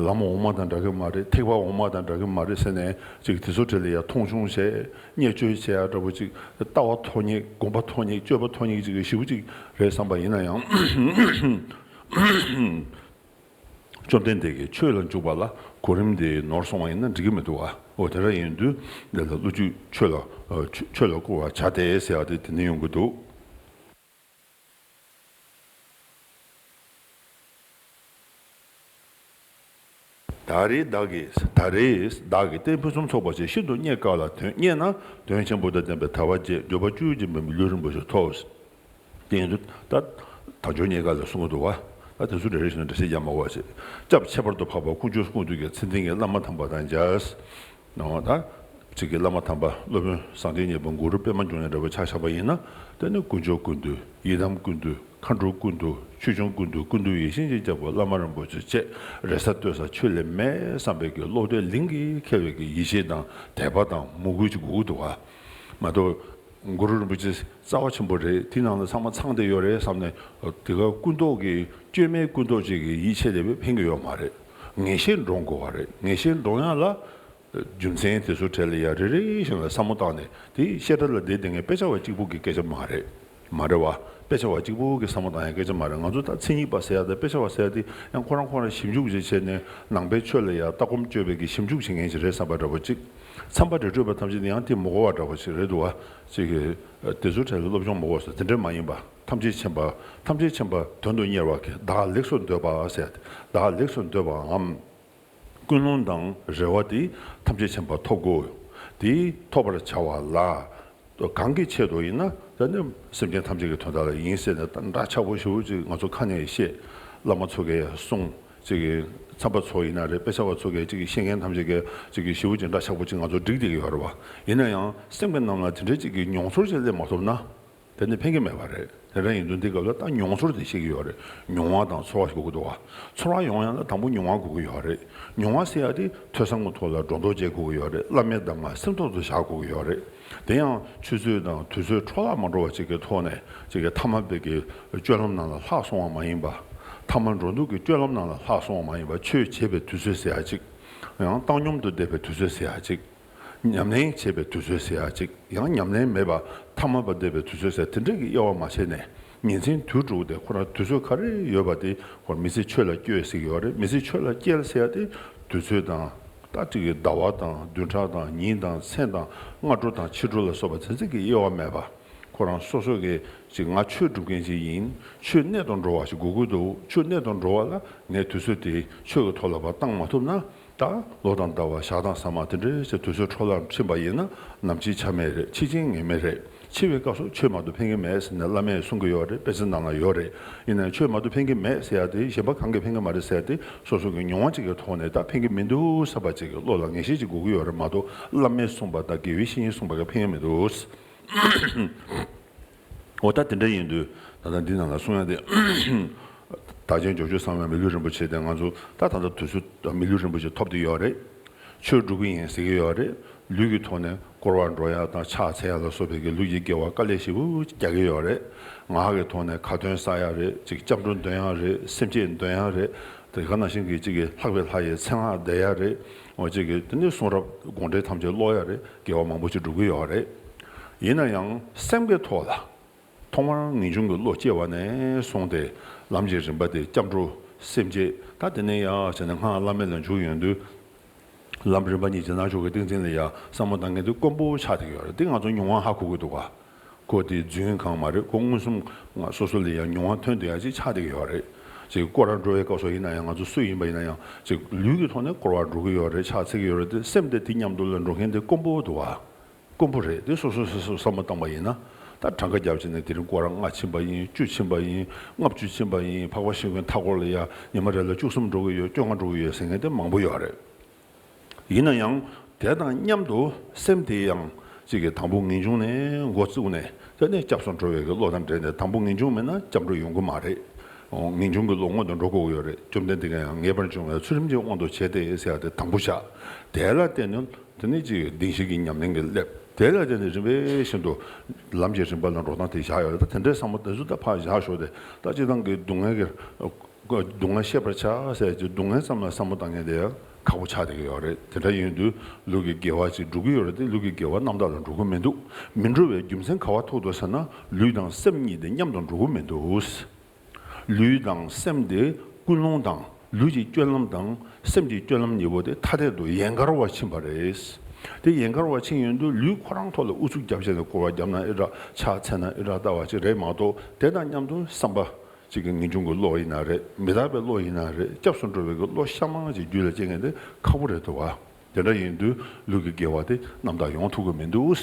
ལམ་འོག་མ་དང་འདྲ་གི་མ་རེད། ཐེག་པ་འོག་མ་དང་འདྲ་གི་མ་རེད་ཟེར་ནས་གཅིག་དེ་ཚོ་གྲས་ལ་ཡང་མཐོང་ཆུང་བྱས། བརྙས་བཅོས་བྱས་ཡ་འདྲ་པོ་གཅིག་ལྟ་བ་མཐོ་སྙེག་སྒོམ་པ་མཐོ་སྙེག་སྤྱོད་པ་མཐོ་སྙེག་གཅིག་གི་ཞེ་པོ་གཅིག་རེད་བསམ་པ་ཡིན་ན་ཡང་། བཅོམ་ལྡན་འདས་ཀྱིས་ཆོས་ལ་འཇུག་པ་ལ་གོ་རིམ་དེ་ནོར་སོང་བ་ཡིན་ན་འགྲིག་གི་མི་འདུག་བ། འོ་དེ་འདྲ་ཡིན་དུས་འདི་ལ་བློ་རྒྱུད་ཆོས་ལ་ཨ་ཆོས་ཆོས་ལ་བསྐུར་བར་བྱ་སྟེ་ཟེར་བ་དེ་དེ་ནས་ཡོང་གི་འདུག་ད་རེས་བདག་གིས་ད་རེས་བདག་གིས་རྟེན་ཕུན་སུམ་ཚོགས་པ་ཞིག་ཤིན་ཏུ་རྙེད་དཀའ་ལ་དོན་རྙེད་ན་དོན་ཆེན་པོ་དང་ལྡན་པའི་དལ་བ་བརྒྱད་འབྱོར་པ་བཅུ་སྦྱིན་པའི་མི་ལུས་རིན་པོ་ཆེ་ཐོབ། དེ་ཡིན་དུས་ད་དལ་འབྱོར་རྙེད་དཀའ་ལ་གསུང་གི་འདུག་བ། ད་དེ་ཚོ་རེ་རེ་བཞིན་འགྲེལ་བཤད་རྒྱག་མ་དགོས་པ་བྱེད། སྐྱབས་ཁྱད་པར་དུ་འཕགས་པ་དཀོན་མཆོག་ཀུན་འདུས་ཀྱི་མཚན་ལྡན་གྱི་བླ་མ་དམ་པ་དང་མཇལ། ནོ་ད། གཅིག་གི་བླ་མ་དམ་པ་སློབ་དཔོན་སངས་རྒྱས་གཉིས་པོ་གུ་རུ་པདྨ་འབྱུང་གནས་འདྲ་བོ་ཆ་བཞག་པ་ཡིན་ན། དེ་ནི་དཀོན་མཆོག་ཀུན་འདུས། ཡི་དམ་ཀུན་འདུས། མཁའ་འགྲོ་ཀུན་འདུས། ཆོས་སྐྱོང་ཀུན་འདུས། ཀུན་འདུས་ཡེ་ཤེས་ཀྱི་རྒྱལ་པོ་བླ་མ་རིན་པོ་ཆེ་བཅས་རེ་ས་ལྟོས་ས་ཆོས་ལས་མེད་བསམ་པའི་གི་བློ་གཏད་ལིང་གིས་ཁེལ་བའི་གི་ཡིད་ཆེས་དང་དད་པ་དང་མོས་གུས་ཀྱི་དགོས་ཀྱི་འདུག་བ། མ་གཏོགས། གུ་རུ་རིན་པོ་ཆེ་རྩ་བ་ཆེན་པོ་རེད། དེའི་ནང་ལ་ཚང་མ་ཚང་བསྡད་ཡོད་རེད་བསམ་ནས། དེ་ག་ཀུན་རྟོག་གི་བཅོས་མའི་ཀུན་རྟོག་ཅིག་གི་ཡིད་ཆེས་དེ་ཕན་གྱི་ཡོད་མ་རེད། ངེས་ཤེས་འདྲོངས་དགོས་པ་རེད། ངེས་ཤེས་འདྲོངས་ཡག་ལ། རྒྱུ་མཚན་དེ་ཚོ་གྲས་ལ་ཡང་རེ་རེ་བཞིན་ལ་བསམ་བློ་བཏང་ནས། དེ་བཤད་གྲྭ་ལ་བསྡད་བསྡད་མཁན་དཔེ་ཆ་བ་གཅིག་པུ་གི་སྐད་ཆ་མ་རེད། མ་རེད་བ། དཔེ་ཆ་བ་གཅིག་པུ་གི་བསམ་བློ་བཏང་ཡག་སྐད་ཆ་མ་རེད། ང་ཚོ་ད་མཚན་ཉིད་པ་ཟེར་ཡག་དང་དཔེ་ཆ་བ་ཟེར་ཡག་དེ་ཡང་ཁོ་རང་ཁོ་རང་ཞིབ་འཇུག་ཅིག་བྱས་ནས་ནང་པའི་ཆོས་ལ་ཡང་ལྟ་སྒོམ་སྤྱོད་པའི་གི་ཞིབ་འཇུག་བྱེད་མཁན་ཅིག་རེད་བསམ་པ་འདྲ་པོ་ཅིག་མཚམས་པ་རེ་སྤྲོད་པ་ཐམས་ཅད་ནི་ཡང་དེ་མི་གོ་བ་འདྲ་པོ་ཅིག་རེད་འདུག་བ། ཅིག་གི་དེ་ཚོའི་གྲས་ལ་སློབ་སྦྱོང་མི་དགོས་ཟེར་དེ་འདྲ་མ་ཡིན་པ། ཐམས་ཅད་མཁྱེན་པ། ཐམས་ཅད་མཁྱེན་པ་དོན་དུ་གཉེར་བ་གི་བདག་ལེགས་སུ་འདོད་པ་ཟེར། བདག་ལེགས་སུ་འདོད་པའམ། ཀུན་སློང་དང་རེ་བ་དེ་ཐམས་ཅད་མཁྱེན་པ་ཐོབ་དགོས། དེ་ཐོབ་པར་བྱ་བ་ལ། གང་གི་ཆེད་དུ་ཡིན་ན་ད་ནི་སེམས་ཅན་ཐམས་ཅད་ཀྱི་དོན་དག་ལ་ཡིན་ཟེར་ནས་ད་འདྲ་ཆགས་པོ་ཞེ་པོ་ཅིག་ང་ཚོ་ཁ་ནས་བཤད། བླ་མ་ཚོ་གིས་གསུངས། ཅིག་གི་མཚམས་པ་ཚོ་ཡིན་ན་རེད། དཔེ་ཆ་བ་ཚོ་གིས་ཅིག་གི་བཤད་མཁན་ཐམས་ཅད་ཀྱིས་ཅིག་གི་ཞེ་པོ་ཅིག་འདྲ་ཆགས་པོ་ཅིག་ང་ཚོ་བསྒྲིགས་བསྡད་ཀྱི་ཡོད་རེད་བ། ཡིན་ན་ཡང་སེམས་ཀྱི་ནང་ལ་དེ་འདྲའི་ཅིག་གི་མྱོང་ཚོར་ཅིག་སླེབས་མ་ཐུབ་ན། དེ་ནི་ཕན་གྱི་མེད་པ་རེད། དེ་འདྲ་ཡིན་དུས་འདི་སྐབས་ལ་ད་མྱོང་ཚོར་དེ་ཤེས་ཀྱི་ཡོད་རེད། མྱོང་བ་དང་ཚོར་བ་ཞིག་དགོས་ཀྱི་འདུག་བ། ཚོར་བ་ཡོང་ཡག་ལ་དང་པོ་མྱོང་བ་དགོས་ཀྱི་ཡོད་རེད། མྱོང་བ་ཟེར་ཡག་དེ་ཐོས་བསམ་གྱི་ཐོག་ལ་སྒྲོ་འདོགས་བཅད་དགོས་ཀྱི་ཡོད་རེད། བླ་མའི་གདམས་ངག་སེམས་ཐོག་ཏུ་བཞག་དགོས་ཀྱི་ཡོད་རེད། དེ་ཡང་ཆུད་ཟོས་དང་དུས་ཚོད་འཕྲོ་བརླག་མ་འགྲོ་བ་ཅིག་གི་ཐོག་ནས་ཅིག་གི་ཐ་མལ་པའི་གི་སྤྱོད་ལམ་ནང་ལ་ལྷག་སོང་བ་མ་ཡིན་པ། ཐ་མལ་འགྲོ་འདུག་གི་སྤྱོད་ལམ་ནང་ལ་ལྷག་སོང་བ་མ་ཡིན་པ། ཆོས་བྱེད་པའི་དུས་ཚོད་ཟེར་ཡག་ཅིག་ཡང་བཏང་སྙོམས་དུ་བསྡད་པའི་དུས་ཚོད་ཟེར་ཡག་ཅིག་ཉམས་ལེན་བྱེད་པའི་དུས་ཚོད་ཟེར་ཡག་ཅིག་ཡང་ཉམས་ལེན་མེད་པ་ཐ་མལ་པ་བསྡད་པའི་དུས་ཚོད་ཟེར་དེ་འདྲ་གི་དབྱེ་བ་མ་ཕྱེ་ནས། ཉིན་མཚན་དུས་དྲུག་དེ་ཁོ་རང་དུས་ཚོད་ག་རེ་ཡོད་པ་དེ་ཁོ་མི་ཚེ་ཆོས་ལ་བསྐྱལ་ཟེར་གྱི་ཡོད་རེད། མི་ཚེ་ཆོས་ལ་བསྐྱལ་ཟེར་ཡག་དེ་དུས་ཚོད་དང་། ད་ཅིག་གི་ཟླ་བ་དང་བདུན་ཕྲག་དང་ཉིན་དང་མཚན་དང་སྔ་དྲོ་དང་ཕྱི་དྲོ་ལ་སོགས་པ་དེ་ཚོ་གི་དབྱེ་བ་མེད་པ། ཁོ་རང་སོ་སོ་གི་ཅིག་ང་ཆོས་སྒྲུབ་མཁན་ཅིག་ཡིན། ཆོས་གནད་དུ་འགྲོ་བ་ཞིག་དགོས་ཀྱི་འདུག་ཆོས་གནད་དུ་འགྲོ་བ་ལ་ངས་དུས་ཚོད་དེ་ཆོས་ཀྱི་ཐོག་ལ་ཕར་བཏང་མ་ཐུབ་ན། ད་ལོ་དང་ཟླ་བ་ཞག་དང་ཟ་མ་དེ་འདྲའི་ཕྱིར་དུས་ཚོད་འཕྲོ་བརླག་ཕྱིན་པ་ཡིན་ན་ནམ་འཆི་ཆ་མེད་རེད། འཆི་རྐྱེན་ངེས་མེད་རེད། འཆི་བའི་སྐབས་སུ་ཆོས་མ་གཏོགས་ཕན་གྱི་མེད་ཟེར་ནས་བླ་མས་གསུང་གི་ཡོད་རེད། དཔེ་ཆ་ནང་ལ་ཡོད་རེད། ཡིན་ནའང་ཆོས་མ་གཏོགས་ཕན་གྱི་མེད་ཟེར་ཡག་དེ་གཞན་པ་གང་གིས་ཕན་གྱི་མ་རེད་ཟེར་ཡག་དེ་སོ་སོ་གི་མྱོང་བ་ཅིག་གི་ཐོག་ནས་ད་ཕན་གྱི་མི་འདུག་བསམ་པ་ཅིག་གི་བློ་ལ་ངེས་ཤེས་ཅིག་དགོས་ཀྱི་ཡོད་རེད་མ་གཏོགས། བླ་མས་གསུངས་པ་དང་དགེ་བའི་བཤེས་གཉེན་གསུངས་པ་གིས་ཕན་གྱི་མི་འདུག་འོ་ད་དེ་འདྲ་ཡིན་དུས་ད་ལྟ་འདི་ནང་ལ་གསུང་ཡག་དེ། བདག་ཆེན་ཇོ་ཇོ་ཚང་བའི་མི་ལུས་རིན་པོ་ཆེ་དེ་ང་ཚོ་ད་ད་ལྟ་དུས་ཚོད་མི་ལུས་རིན་པོ་ཆེ་ཐོབ་བསྡད་ཡོད་རེད། ཆོས་སྒྲུབ་ཀྱི་ཡིན་ཟེར་གྱི་ཡོད་རེད། ལུས་ཀྱི་ཐོག་ནས་བསྐོར་བར་འགྲོ་ཡག་དང་ཕྱག་འཚལ་ཡག་ལ་སོགས་པའི་གི་ལུས་ཀྱི་དགེ་བ་དཀའ་ལས་ཞེ་པོ་རྒྱག་གི་ཡོད་རེད། ངག་གི་ཐོག་ནས་ཁ་ཏོན་བསགས་ཡག་རེད། ཅིག་སྐྱབས་འགྲོ་འདོན་ཡག་རེད། སེམས་བསྐྱེད་འདོན་ཡག་རེད། དེ་ག་ནང་བཞིན་གྱི་ཅིག་གི་ལྷག་པའི་ལྷ་ཡི་མཚན་སྔགས་བཟླས་ཡག་རེད། འོ་ཅིག་གི་དེ་ནས་གསུང་རབ་དགོངས་འགྲེལ་ཐམས་ཅད་ཀློག་ཡག་རེད། དགེ་བ་མང་པོ་ཅིག་སྒྲུབ་ཀྱི་ཡོད་རེད། ཡིན་ན་ཡང་སེམས་ཀྱི་ཐོག་ལ། ཐོག་མར་ངེས་འབྱུང་གི་བློ་སྐྱེ་བ་ནས་བཟུང་སྟེ་ལམ་གྱི་རིམ་པ་དེ་སྐྱབས་འགྲོ་སེམས་བསྐྱེད་ད་དེ་ནས་ཡར་བྱས་ནས་སྔགས་བླ་མེད་ལ་འཇུག་ཡོང་དུས། ལམ་རིམ་པ་གཉིས་ཀྱི་རྣལ་འབྱོར་གྱི་ཏིང་འཛིན་ལ་ཡང་བསམ་བློ་བཏང་མཁན་དེ་དཀོན་པོ་ཆགས་བསྡད་ཀྱི་ཡོད་རེད། དེ་ང་ཚོ་མྱོང་བ་ཧ་གོ་གི་འདུག་ག་ཁོ་དེ་རྫུན་གང་མ་རེད། ཁོ་མངོན་སུམ་ང་སོ་སོ་ལ་ཡང་མྱོང་བ་ཐོན་བསྡད་ཡག་ཅིག་ཆགས་བསྡད་ཀྱི་ཡོད་རེད། ཅིག་བསྐོར་བར་འགྲོ་བའི་སྐབས་སུ་ཡིན་ན་ཡང་ང་ཚོ་སུ་ཡིན་པ་ཡིན་ན་ཡང་ཅིག་ལུས་ཀྱི་ཐོག་ནས་བསྐོར་བར་འགྲོ་གི་ཡོད་རེད། ཕྱག་འཚལ་གྱི་ཡོད་རེད་དེ་སེམས་དེ་དེ་མཉམ་དུ་ལ་འགྲོ་མཁན་དེ་དཀོན་པོ་འདུག་ག་དཀོན་པོ་རེད་དེ་སོ་སོ་སོ་སོ་བསམ་བློ་བཏང་པ་ཡིན་ན། ད་གྲངས་ཀ་བརྒྱབ་བྱས་ནས་དེ་རིང་སྐོར་ར་ལྔ་ཕྱིན་པ་ཡིན། བཅུ་ཕྱིན་པ་ཡིན། ལྔ་བཅུ་ཕྱིན་པ་ཡིན། འཕགས་པ་ཤིང་ཀུན་མཐའ་སྐོར་ལ་ཡ་ཉི་མ་རེ་ལ་བཅུ་གསུམ་འགྲོ་གི་ཡོད། བཅོ་ལྔ་འགྲོ་གི་ཡོད་ཟེར་མཁན་དེ་མང་པོ་ཡོད་རེད། ཡིན་ན་ཡང་དེ་དང་མཉམ་དུ་སེམས་དེ་ཡང་གཅིག་གི་དང་པོ་ངེས་འབྱུང་ནས་འགོ་བཙུགས་ནས་དེ་ནས་སྐྱབས་སུ་འགྲོ་བའི་གི་བློ་དང་འབྲེལ་ནས་དང་པོ་ངེས་འབྱུང་མེད་ན་སྐྱབས་འགྲོ་ཡོང་གི་མ་རེད། ངེས་འབྱུང་གི་བློ་སྔོན་དུ་འགྲོ་དགོས་ཀྱི་ཡོད་རེད། བཅོམ་ལྡན་འདས་ཀྱིས་ཡང་ངེས་པར་འབྱུང་བའི་ཚུལ་ཁྲིམས་ཀྱི་དབང་དུ་བྱས་ཏེ་ཟེར་ཡ་དེ་དང་པོ་བཞག་དེ་ལ་བརྟེན་ནས། དེ་ནས་ཅིག་བདེན་བཞི་གི་ཉམས་ལེན་གྱི་སླེབས། དེ་ལ་བརྟེན་ནས་རིམ་པས་བཞིན་དུ་ལམ་གྱི་རིམ་པ་ལ་འགྲོ་སྟངས་དེ་བཞག་ཡོད་རེད། ད་དེ་འདྲའི་བསམ་བློ་དེ་ཚོ་ད་ཕར་བཞག་ཞོག་དེ། ད་སྤྱིར་བཏང་གི་སྡུག་བསྔལ་གྱི་སྡུག་བསྔལ་ཤེས་པར་བྱ་ཟེར་གྱི་སྡུག་བསྔལ་ཙམ་ལ་བསམ་བློ་བཏང་མཁན་དེ་ཡང་ཁག་པོ་ཆགས་བསྡད་ཀྱི་ཡོད་རེད། དེ་འདྲ་ཡིན་དུས་ལུས་ཀྱི་དགེ་བ་ཅིག་འགྲོ་གི་ཡོད་རེད་དེ། ལུས་ཀྱི་དགེ་བ་རྣམ་དག་ལ་འགྲོ་གི་མི་འདུག་མི་འགྲོ་བའི་རྒྱུ་མཚན་ག་བ་ཐུག་འདུག་ཟེར་ན། ལུས་དང་སེམས་གཉིས་དེ་མཉམ་དུ་འགྲོ་གི་མི་འདུག་ལུས་དང་སེམས་དེ་ཀུན་སློང་དང་། ལུས་ཀྱི་སྤྱོད་ལམ་དང་སེམས་ཀྱི་སྤྱོད་ལམ་གཉིས་པོ་དེ་ཐ་དད་དུ་ཡན་གར་བ་ཕྱིན་པ་རེད། དེ་ཡན་གར་བ་ཕྱིན་ཡོང་དུས་ལུས་ཁོ་རང་ཐོག་ལ་ཨུ་ཚུགས་རྒྱབ་བྱས་ནས་སྐོར་བ་བརྒྱབ་ན་ཨེ་དྲག་ཕྱག་འཚལ་ན་ཨེ་དྲག་ལྟ་བ་ཅིག་རེད་མ་གཏོགས། དེ་དང་མཉམ་དུ་བསམ་པ་ཅིག་གི་ངེས་འབྱུང་གི་བློ་ཡིན་ན་རེད། མི་རྟག་པའི་བློ་ཡིན་ན་རེད། སྐྱབས་སུ་འགྲོ་བའི་གི་བློ་ཤ་མང་ཅིག་རྒྱུད་ལ་སྐྱེ་མཁན་དེ་ཁག་པོ་རེད་འདུག་བ། དེ་འདྲ་ཡིན་དུས་ལུས་ཀྱི་དགེ་བ་དེ་རྣམ་དག་ཡོང་ཐུབ་ཀྱི་མི་འདུག་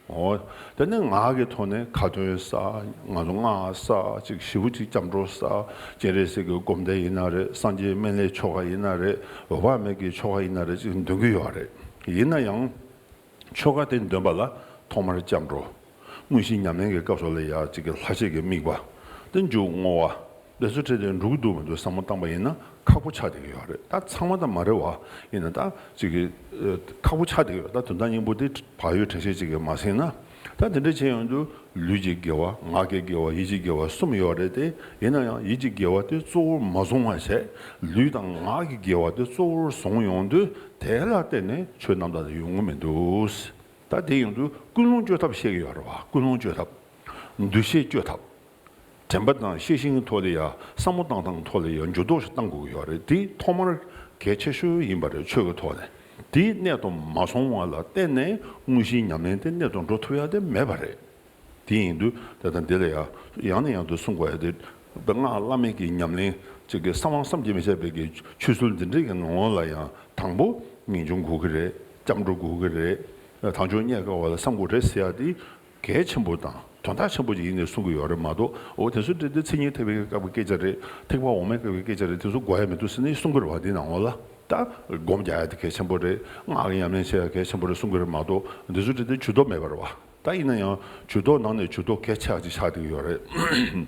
འོ། དེ་ནས་ངག་གི་ཐོག་ནས་ཁ་ཏོན་བསགས། ང་ཚོ་སྔགས་བསགས། ཅིག་ཞེ་པོ་ཅིག་སྐྱབས་འགྲོ་བསགས། སྤྱན་རས་གཟིགས་ཀྱི་སྒོམ་བཟླས་ཡིན་ན་རེད། སངས་རྒྱས་སྨན་བླའི་ཆོ་ག་ཡིན་ན་རེད། འོད་དཔག་མེད་ཀྱི་ཆོ་ག་ཡིན་ན་རེད། ཅིག་འདོན་གྱི་ཡོད་རེད། ཡིན་ན་ཡང་ཆོ་ག་དེ་འདོན་པ་ལ་ཐོག་མར་སྐྱབས་འགྲོ། དངོས་གཞིའི་ཉམས་ལེན་གྱི་སྐབས་སུ་ལ་ཡང་ཅིག་གི་ལྷ་ཆོས་ཀྱི་དམིགས་པ། དེ་མཇུག་བསྔོ་བ། དེ་ཚོ་ཁྲིད་དེ་འགྲོ་གི་འདུག་མི་འདུག་བསམ་བློ་བཏང་པ་ཡིན་ན་ཁག་པོ་ཆགས་བསྡད་ཀྱི་ཡོད་རེད། ད་ཚང་མ་ད་མ་རེད་བ། ཡིན་ན་ད་ཅིག་གི་ཨ་ཁག་པོ་ཆགས་བསྡད་ཀྱི་ཡོད། ད་དོན་དག་སྙིང་པོ་དེ་བག་ཡོད་དྲན་ཤེས་ཅིག་གིས་མ་ཟིན་ན། ད་དེ་འདྲ་བྱས་ཡོང་དུས་ལུས་ཀྱི་དགེ་བ། ངག་གི་དགེ་བ། ཡིད་ཀྱི་དགེ་བ་གསུམ་ཡོད་རེད་དེ། ཡིན་ན་ཡང་ཡིད་ཀྱི་དགེ་བ་དེ་གཙོ་བོར་མ་བཟུང་བ་བྱས། ལུས་དང་ངག་གི་དགེ་བ་དེ་གཙོ་བོར་བཟུང་ཡོང་དུས་དེ་ལ་བརྟེན་ནས་ཆོས་རྣམ་དག་དེ་ཡོང་གི་མི་འདུག་ད་དེ་ཡོང་དུས་ཀུན་སློང་བཅོས་ཐབས་བཤད་ཀྱི་ཡོད་རེད་བ། ཀུན་སློང་བཅོས་ཐབས། འདུ་ཤེས་བཅོས་ཐབས། དྲན་པ་དང་ཤེས་བཞིན་གྱི་ཐོག་ལ་ཡ། བསམ་བློ་བཏང་སྟངས་ཐོག་ལ་ཡ་འགྱུར་ལྡོག་ཞིག་གཏང་དགོས་ཀྱི་ཡོད་རེད། དེ་ཐོག་མར་གལ་ཆེ་ཤོས་ཡིན་པ་རེད། ཆོས་ཀྱི་ཐོག་ནས། དེ་གནད་དུ་མ་སོང་བ་ལ་བརྟེན་ནས་དངོས་གཞིའི་ཉམས་ལེན་དེ་གནད་དུ་འགྲོ་ཐུབ་ཡ་དེ་མེད་པ་རེད། དེ་ཡིན་དུས་ད་ལྟ་འདི་ལ་ཡ་ཡང་ནས་ཡང་དུ་གསུང་དགོས་ཡ་དེ། སྔགས་བླ་མེད་ཀྱི་ཉམས་ལེན་ཅིག་གི་གསང་བ་བསམ་གྱིས་མི་ཁྱབ་པའི་གི་ཆོས་ཚུལ་འདི་འདྲའི་གི་ནང་ལ་ཡང་དང་པོ་ངེས་འབྱུང་དགོས་ཀྱི་རེད། སྐྱབས་འགྲོ་དགོས་ཀྱི་རེད། དལ་འབྱོར་རྙེད་དཀའ་བ་ལ་བསམ་དགོས་རེད་ཟེར་ཡ་དེ་གལ་ཆེན་པོ་དང་དོན་དག་ཆེན་པོ་ཅིག་ཡིན་ནས་གསུང་གི་ཡོད་རེད་མ་གཏོགས། འོ་དེ་ཚོ་འདྲ་དེ་མཚན་ཉིད་ཐེག་པའི་སྐབས་ཀྱི་སྐད་ཆ་རེད། ཐེག་པ་འོག་མའི་སྐབས་ཀྱི་སྐད་ཆ་རེད། དེ་ཚོ་དགོས་ཡ་མི་འདུག་ཟེར་ནས་གསུང་གི་རེད་བ། དེ་ནང་ལོགས་ལ་ད་སྒོམ་རྒྱག་ཡ་དེ་གལ་ཆེན་པོ་རེད། སྔགས་ཀྱི་ཉམས་ལེན་བྱེད་ཡ་གལ་ཆེན་པོ་རེད་གསུང་གི་རེད་མ་གཏོགས། འདི་ཚོ་འདྲ་དེ་ཇུས་གཏོགས་མེད་པ་རེད་བ། ད་ཡིན་ན་ཡང་ཇུས་གཏོགས་ནང་ནས་ཇུས་གཏོགས་གལ་ཆེ་བ་ཅིག་ཆགས་བསྡད་ཀྱི་ཡོད་རེད།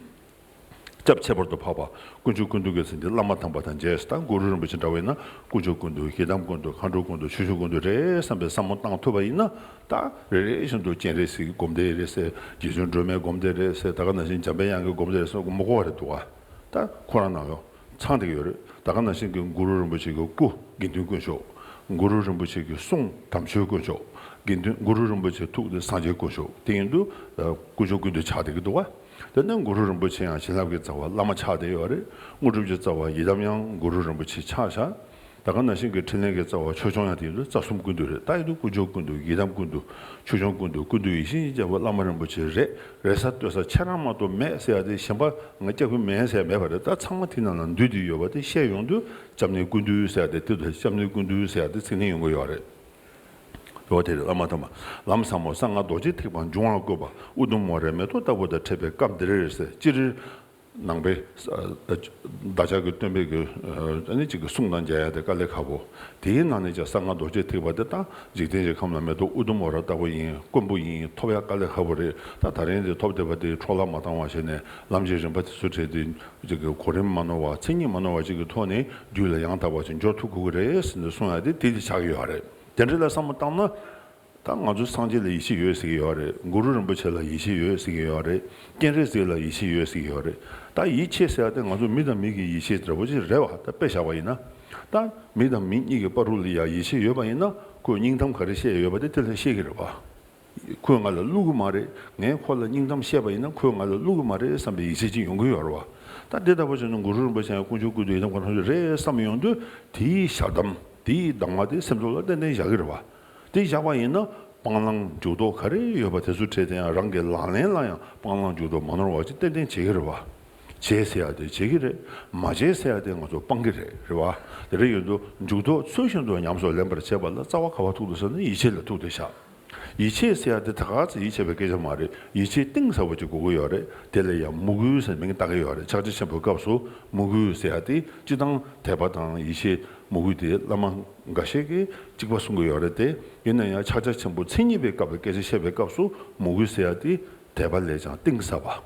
སྐྱབས་ཁྱད་པར་དུ་འཕགས་པ་དཀོན་མཆོག་ཀུན་འདུས་ཀྱི་མཚན་གྱི་བླ་མ་དམ་པ་དང་མཇལ། ད་གུ་རུ་རིན་པོ་ཆེ་འདྲ་བས་ན་དཀོན་མཆོག་ཀུན་འདུས། ཡི་དམ་ཀུན་འདུས། མཁའ་འགྲོ་ཀུན་འདུས། ཆོས་སྐྱོང་ཀུན་འདུས་རེད་བསམ་པའི་བསམ་བློ་བཏང་ཐུབ་པ་ཡིན་ན། ད་རེ་རེ་བཞིན་དུ་སྤྱན་རས་གཟིགས་ཀྱི་སྒོམ་བཟླས་རེད་ཟེར། རྗེ་བཙུན་སྒྲོལ་མའི་སྒོམ་བཟླས་རེད་ཟེར། ད་ག་ནང་བཞིན་འཇམ་པའི་དབྱངས་ཀྱི་སྒོམ་བཟླས་རེད་ཟེར་མི་དགོས་པ་རེད་འདུག་བ། ད་ཁོ་རང་ནང་ལ་ཚང་བསྡད་ཀྱི་ཡོད་རེད། ད་ག་ནང་བཞིན་གྱི་གུ་རུ་རིན་པོ་ཆེ་གི་སྐུ་དགེ་འདུན་དཀོན་མཆོག་གུ་རུ་རིན་པོ་ཆེ་གི་གསུང་དམ་ཆོས་དཀོན་མཆོག་དགེ་འདུན། གུ་རུ་རིན་པོ་ཆེའི་ཐུགས་དེ་སངས་རྒྱས་དཀོན་མཆོག་དེ་ཡིན་དུས་ཨ་དཀོན་མཆོག་ཀུན་འདུས་ཆགས་བསྡད་ཀྱི་འདུག་བ། དེ་ནས་གུ་རུ་རིན་པོ་ཆེ་ཡང་བྱིན་རླབས་ཀྱི་རྩ་བ་བླ་མ་ཆགས་བསྡད་ཡོད་རེད། དངོས་གྲུབ་ཀྱི་རྩ་བ་ཡི་དམ་ཡང་གུ་རུ་རིན་པོ་ཆེ་ཆགས་བཞག་ད་ག་ནང་བཞིན་གྱི་འཕྲིན་ལས་ཀྱི་རྩ་བ་ཆོས་སྐྱོང་ཡང་དེ་ཡིན་དུས་རྩ་གསུམ་ཀུན་འདུས་རེད། ད་ཡིན་དུས་དཀོན་མཆོག་ཀུན་འདུས། ཡི་དམ་ཀུན་འདུས། ཆོས་སྐྱོང་ཀུན་འདུས། ཀུན་འདུས་ཡིད་བཞིན་གྱི་རྒྱལ་པོ་བླ་མ་རིན་པོ་ཆེ་རེད། རེད་ས་ལྟོས་ས་ཁྱེད་རང་མ་གཏོགས་མེད་ཟེར་ཡ་དེ། གཞན་པ་ང་སྐྱབས་ཀྱི་མེད་ཟེར་ཡ་མེད་པ་རེད། ད་ཚང་མ་དེ་ནང་ལ་འདུས་ཏེ་ཡོད་པ་དེ་བཤད་ཡོང་དུས། སྐྱབས་གནས་ཀུན་འདུས་ཟེར་ཡ་དེ། དེ་དུས་སྐྱབས་གནས་ཀུན་འདུས་ཟེར་ཡ་དེ་ཚིག་ནི་ཡོང་གི་ཡོད་རེད། འོ་དེ་རེད། བླ་མ་དམ་པ་ལམ་ཟབ་མོ་གསང་སྔགས་རྡོ་རྗེ་ཐེག་པ་འབྱུང་བར་བཀོད་པ། ཨུ་དུམ་ཝ་རའི་མེ་ཏོག་ལྟ་བུ་དང་འཕྲད་པའི་སྐབས་འདིར་ཟེར། སྤྱིར་ནང་པའི་ཨ་བདག་ཅག་གི་སྟོན་པའི་གི་ཨ་ནི་གཅིག་གི་གསུང་དང་མཇལ་ཡ་དེ་དཀའ་ལས་ཁག་པོ། དེའི་ནང་ནས་ཀྱང་གསང་སྔགས་རྡོ་རྗེ་ཐེག་པ་དེ་ད་འཇིག་རྟེན་གྱི་ཁམས་ལ་མེ་ཏོག་ཨུ་དུམ་ཝ་ར་ལྟ་བུ་ཡིན། དཀོན་པོ་ཡིན། ཐོབ་ཡ་དཀའ་ལས་ཁག་པོ་རེད། ད་ད་རིང་དེ་ཐོབ་བསྡད་པ་དེ་འཕྲོ་བརླག་མ་བཏང་བ་བྱས་ནས་ལམ་གྱི་རིམ་པ་དེ་ཚོ་འཕྲད་དེ། ཅིག་གི་གོ་རིམ་མ་ནོར་བ། མཚན་ཉིད་མ་ནོར་བ་ཅིག་གི་ཐོག་ནས་རྒྱུད་ལ་ཡང་དག་པ་ཅིག་འབྱོར་ཐུབ་དགོས་ཀྱི་རེད་ཟེར་ནས་གསུང་ཡ་དེ་དེ་དེ་ཆགས་ཀྱི་ཡོད་རེད། དེ་འདྲ་ལ་བསམ་བློ་བཏང་ན། ད་ང་ཚོ་སངས་རྒྱས་ལ་ཡིད་ཆེས་ཡོད་ཟེར་གྱི་ཡོད་རེད། གུ་རུ་རིན་པོ་ཆེ་ལ་ཡིད་ཆེས་ཡོད་ཟེར་གྱི་ཡོད་རེད། སྤྱན་རས་གཟིགས་ལ་ཡིད་ཆེས་ཡོད་ཟེར་གྱི་ཡོད་རེད། ད་ཡིད་ཆེས་ཟེར་ཡ་དེ་ང་ཚོ་མི་དང་མི་གི་ཡིད་ཆེས་འདྲ་པོ་ཅིག་རེད་བ། ད་དཔེ་བཞག་པ་ཡིན་ན། ད་མི་དང་མི་གཉིས་ཀྱི་བར་དུ་ལ་ཡ་ཡིད་ཆེས་ཡོད་པ་ཡིན་ན། ཁོས་སྙིང་གཏམ་ག་རེ་བཤད་ཡོད་པ་དེ་དེ་ལ་བཤད་ཀྱི་རེད་བ། ཁོས་ང་ལ་བསླུ་གི་མ་རེད། ངས་ཁོ་ལ་སྙིང་གཏམ་བཤད་པ་ཡིན་ན་ཁོས་ང་ལ་བསླུ་གི་མ་རེད་བསམ་པའི་ཡིད་ཆེས་ཅིག་ཡོང་གི་ཡོད་རེད་བ། ད་དེ་ལྟ་བུ་བྱས་ན་གུ་རུ་རིན་པོ་ཆེ་ཡང་དཀོན་མཆོག་ཀུན་འདུས། ཡི་དམ་དཀོན་མཆོག་རེད་བསམ་ཡོང་དུས། དེའི་ཞལ་གདམས། དེའི་གདམས་ངག་དེ་སེམས་ཚོར་ལ་ཏན་ཏན་བཞག་གི་རེད་བ། དེ་བཞག་པ་ཡིན་ན་སྤང་བླང་འཇུག་ལྡོག་ག་རེ་ཡོད་པ་དེ་ཚོ་འཕྲད་དེ། ཡང་རང་གི་ལག་ལེན་ལ་ཡང་སྤང་བླང་འཇུག་ལྡོག་མ་ནོར་བ་ཅིག་ཏན་ཏན་བྱེད་ཀྱི་རེད་བ། བྱེད་ཟེར་ཡ་དེ་བྱེད་ཀྱི་རེད། མ་བྱེད་ཟེར་ཡ་དེ་ང་ཚོ་སྤང་གི་རེད། རེད་བ། དེ་འདྲ་ཡོད་དུས་འཇུག་ལྡོག་ཚུལ་བཞིན་དུ་ཉམས་སུ་ལེན་པར་བྱེད་པ་ལ་རྩ་བ་ག་བ་ཐུག་འདུག་ཟེར་ན་ཡིད་ཆེས་ལ་ཐུག་སྟེ་བཞག་ཡིད་ཆེས་ཟེར་ཡ་དེ་ད་ག་ཚོད་ཡིད་ཆེས་པའི་སྐད་ཆ་མ་རེད། ཡིད་ཆེས་གཏིང་ཟབ་པོ་ཅིག་དགོས་ཀྱི་ཡོད་རེད། དེ་ལ་ཡང་མོས་གུས་ཟེར་མིང་བཏགས་ཀྱི་ཡོད་རེད། ཕྱག་རྒྱ་ཆེན་པོའི་སྐབས་སུ་མོས་གུས་ཟེར་ཡ་དེ་སྤྱིར་བཏང་དད་པ་དང་ཡིད་ཆེས་མོས་གུས་དེ་བླ་མ་འགའ་ཤས་ཀྱིས་གཅིག་པ་གསུང་གི་ཡོད་རེད་དེ། ཡིན་ན་ཡང་ཕྱག་རྒྱ་ཆེན་པོ་མཚན་ཉིད་པའི་སྐབས་ལ་སྐད་ཆ་བཤད་པའི་སྐབས་སུ་མོས་གུས་ཟེར་ཡ་དེ་དད་པ་ལས་ཀྱང་གཏིང་ཟབ་པ།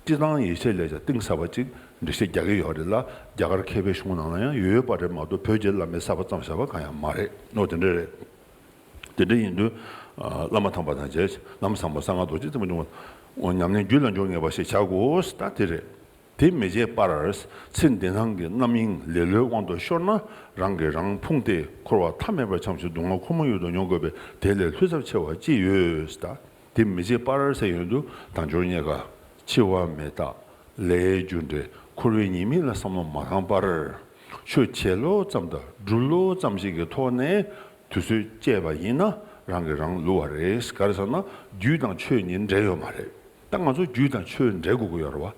སྤྱིར་བཏང་ཡིད་ཆེས་ལས་ཀྱང་གཏིང་ཟབ་པ་ཅིག་འགྲེལ་བཤད་རྒྱག་གི་ཡོད་རེད་ལ། རྒྱ་གར་མཁས་པའི་གཞུང་ནང་ལ་ཡང་ཡོད་ཡོད་པ་རེད་མ་གཏོགས། བོད་ཀྱི་བླ་མས་གསར་པ་བརྩམས་བཞག་པ་གང་ཡང་མ་རེད། ཨོ་དེ་འདྲ་རེད། དེ་འདྲ་ཡིན་དུས། ཨ། བླ་མ་ཐམས་ཅད་དང་མཇལ། ལམ་བཟང་པོ་གསང་སྔགས་རྡོ་རྗེ་རྩེ་མོ་འབྱུང་བ། ཉམས་ལེན་རྒྱུད་ལ་འཇུག་ངེས་པ་ཞེས་བྱ་དགོས། ད་དེ་རེད། དེ་མི་བྱེད་པར། ཚེ་འདི་སྣང་གི་རྣམ་གཡེང་ལེ་ལོའི་དབང་དུ་ཤོར་ན། རང་གིས་རང་ཕུང་སྟེ་འཁོར་བ་མཐའ་མེད་པར་འཁྱམས་ཤིང་སྡུག་བསྔལ་ཁོ་ན་ཡུལ་དུ་མྱོང་དགོས་པས། དེ་ལས་ལྷོད་ཚབས་ཆེ་བ་ཅི་ཡོད། ད་དེ་མི་བྱེད་པར་ཟེར་ཡོང་དུས་དལ་འབྱོར་རྙེད་དཀའ། འཆི་བ་མི་རྟག། ལས་རྒྱུ་འབྲས། འཁོར་བའི་ཉེས་དམིགས་ལ་བསམ་བློ་མ་བཏང་བར། ཆོས་བྱེད་ལོ་ཙམ་དང་སྒྲུབ་ལོ་ཙམ་ཞིག་གི་ཐོག་ནས་དུས་ཚོད་བསྐྱལ་བ་ཡིན་ན་རང་གིས་རང་བསླུ་བ་རེད། ག་རེ་ཟེར་ན་རྒྱུད་དང་ཆོས་གཉིས་འབྲེལ་ཡོད་མ་རེད། ད་ང་ཚོ་རྒྱུད་དང་ཆོས་འབྲེལ་དགོས་ཀྱི་ཡོད་རེད་བ།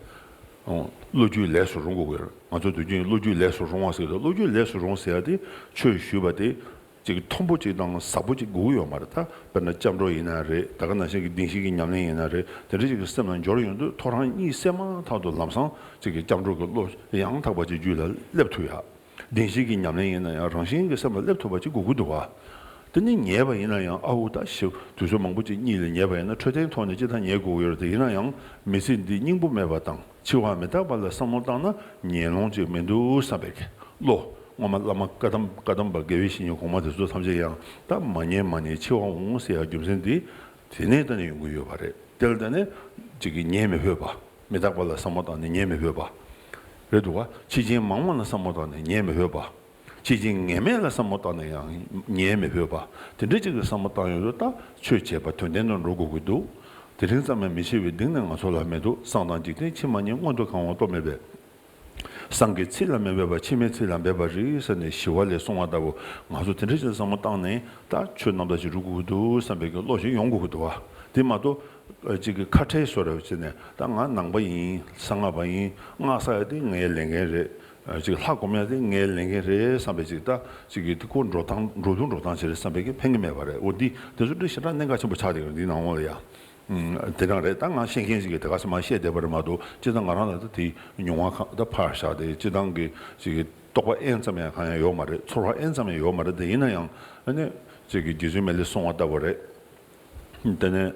ཨོ། བློ་རྒྱུད་ལས་སུ་རུང་དགོས་ཀྱི་ཡོད་རེད། ང་ཚོ་དུས་རྒྱུན་བློ་རྒྱུད་ལས་སུ་རུང་བ་ཟེར་དུས། བློ་རྒྱུད་ལས་སུ་རུང་ཟེར་ཡ་དེ་ཆོས་ཞུས་པ་དེ་ཅིག་མཐོན་པོ་ཅིག་དང་ཟབ་པོ་ཅིག་དགོས་ཀྱི་ཡོད་མ་རེད། ད་དཔེར་ན་སྐྱབས་འགྲོ་ཡིན་ན་རེད། ད་ག་ནང་བཞིན་གྱི་བདེན་བཞི་གི་ཉམས་ལེན་ཡིན་ན་རེད། དེ་འདྲ་ཅིག་གི་སེམས་ལ་འབྱོར་ཡོང་དུས་ཐོ་རངས་གཉིད་སད་མ་ཐག་ཏུ་ལམ་སང་ཅིག་གི་སྐྱབས་འགྲོ་གི་བློ་ཡང་དག་པ་ཅིག་རྒྱུད་ལ་སླེབས་ཐུབ་ཡ། བདེན་བཞི་གི་ཉམས་ལེན་ཡིན་ན་ཡང་རང་བཞིན་གྱིས་སེམས་ལ་སླེབས་ཐུབ་པ་ཅིག་དགོས་ཀྱི་འདུག་བ། དེ་ནི་ཉལ་བ་ཡིན་ན་ཡང་། ཨ་འུ། ད་ཞེ་དུས་ཚོད་མང་པོ་ཅིག་གཉིད་ལས་ཉལ་བ་ཡིན་ན་འཕྲོད་བསྟེན་ཐོག་ནས་ཅི་ལྟར་ཉལ་དགོས་ཀྱི་ཡོད་རེད། དེ་ཡིན་ན་ཡང་མི་ཚེ་འདི་སྙིང་པོ་མེད་པ་དང་འཆི་བ་མི་རྟག་པ་ལ་བསམ་བློ་བཏང་ན་ཉལ་ལོང་ཅིག་མི་འདུག་བསམ་པའི་བློ། སྔོན་མ་བླ་མ་བཀའ་གདམས། བཀའ་གདམས་པ་དགེ་བའི་བཤེས་གཉེན་གོང་མ་དེ་ཚོ་ཐམས་ཅད་ཡང་ད་མ་ཉལ་མ་ཉལ་འཆི་བ་འོང་ཟེར་ཡ་རྒྱུ་མཚན་འདི་དེ་ནས་ད་ནས་ཡོང་གི་ཡོད་པ་རེད། དེ་ལ་ད་ནས་ཅིག་གིས་ཉལ་མི་ཕོད་པ། མི་རྟག་པ་ལ་བསམ་བློ་བཏང་ནས་ཉལ་མི་ཕོད་པ། རེད་འདུག་བ། འཆི་རྐྱེན་མང་བ་ལ་བསམ་བློ་བཏང་ནས་ཉལ་མི་ཕོད་པ། འཆི་རྐྱེན་ངེས་མེད་ལ་བསམ་བློ་བཏང་ནས་ཡང་ཉལ་མི་ཕོད་པ། དེ་འདྲ་ཅིག་གི་བསམ་བློ་བཏང་ཡོང་དུས་ད་ཆོས་བྱས་པ་དོན་ལྡན་དུ་འགྲོ་དགོས་ཀྱི་འདུག་དེ་རིང་ཙམ་ཡང་མི་འཆི་བའི་གདེང་ནི་ང་ཚོ་ལ་མི་འདུག་བསང་དང་འཇིག་རྟེན་ཕྱི་མ་གཉིས། མངོན་དུ་གང་བ་རྟོགས་མེད་པས། བསང་གི་ཚིག་ལ་མི་འབད་པར་ཕྱི་མའི་ཚིག་ལ་འབད་པར་རིགས་ཟེར་ནས་ཞི་བ་ལྷས་གསུངས་པ་ལྟ་བུ། ང་ཚོ་དེ་འདྲ་ཞིག་བསམ་བློ་བཏང་ནས་ད་ཆོས་རྣམ་དག་ཅིག་སྒྲུབ་དགོས་ཀྱི་འདུག་བསམ་པའི་གི་བློ་ཞིག་ཡོང་དགོས་ཀྱི་འདུག་བ། དེ་མ་གཏོགས་གཅིག་གི་ཁ་ཁྲལ་བཟོ་འདྲ་བྱས་ནས། ད་ང་ནང་པ་ཡིན། གསང་སྔགས་པ་ཡིན། སྔགས་བསགས་ཡ་དེ་ངའི་ལས་འགན་རེད། ཅིག་ལྷ་སྒོམ་ཡ་དེ་ངའི་ལས་འགན་རེད་བསམ་པའི་ཅིག་ད་ཅིག་གི་དེ་ཁོ་འགྲོ་སྟངས། འགྲོ་ལུགས་འགྲོ་སྟངས་ཅིག་རེད་བསམ་པའི་གི་ཕན་གི་མེད་པ་རེད། འོ་འདི་དེ་ཚོ་འདི་ཞེ་དྲག་གནད་འགག་ཆེན་པོ་ཆགས་བསྡད་ཡོད་འདི་ནང་ལོགས་ལ་ཡ། ཨུམ། དེ་རང་རེད། ད་ང་ཤེས་མཁན་ཞིག་གིས་དེ་ག་ཚོད་མ་བཤད་བསྡད་པ་རེད་མ་གཏོགས། སྤྱིར་བཏང་ང་རང་ལ་ད་དེ་མྱོང་བ་གང་ད་ཕར་བཞག་སྟེ། སྤྱིར་བཏང་གི་ཅིག་གི་རྟོགས་པ་ཨེན་ཙམ་ཡང་གང་ཡང་ཡོད་མ་རེད། ཚོར་བ་ཨེན་ཙམ་ཡང་ཡོད་མ་རེད། དེ་ཡིན་ན་ཡང་ཨ་ནི་ཅིག་གི་རྗེ་བཙུན་མི་ལས་གསུངས་པ་ལྟ་བུ་རེད། དེ་ནས་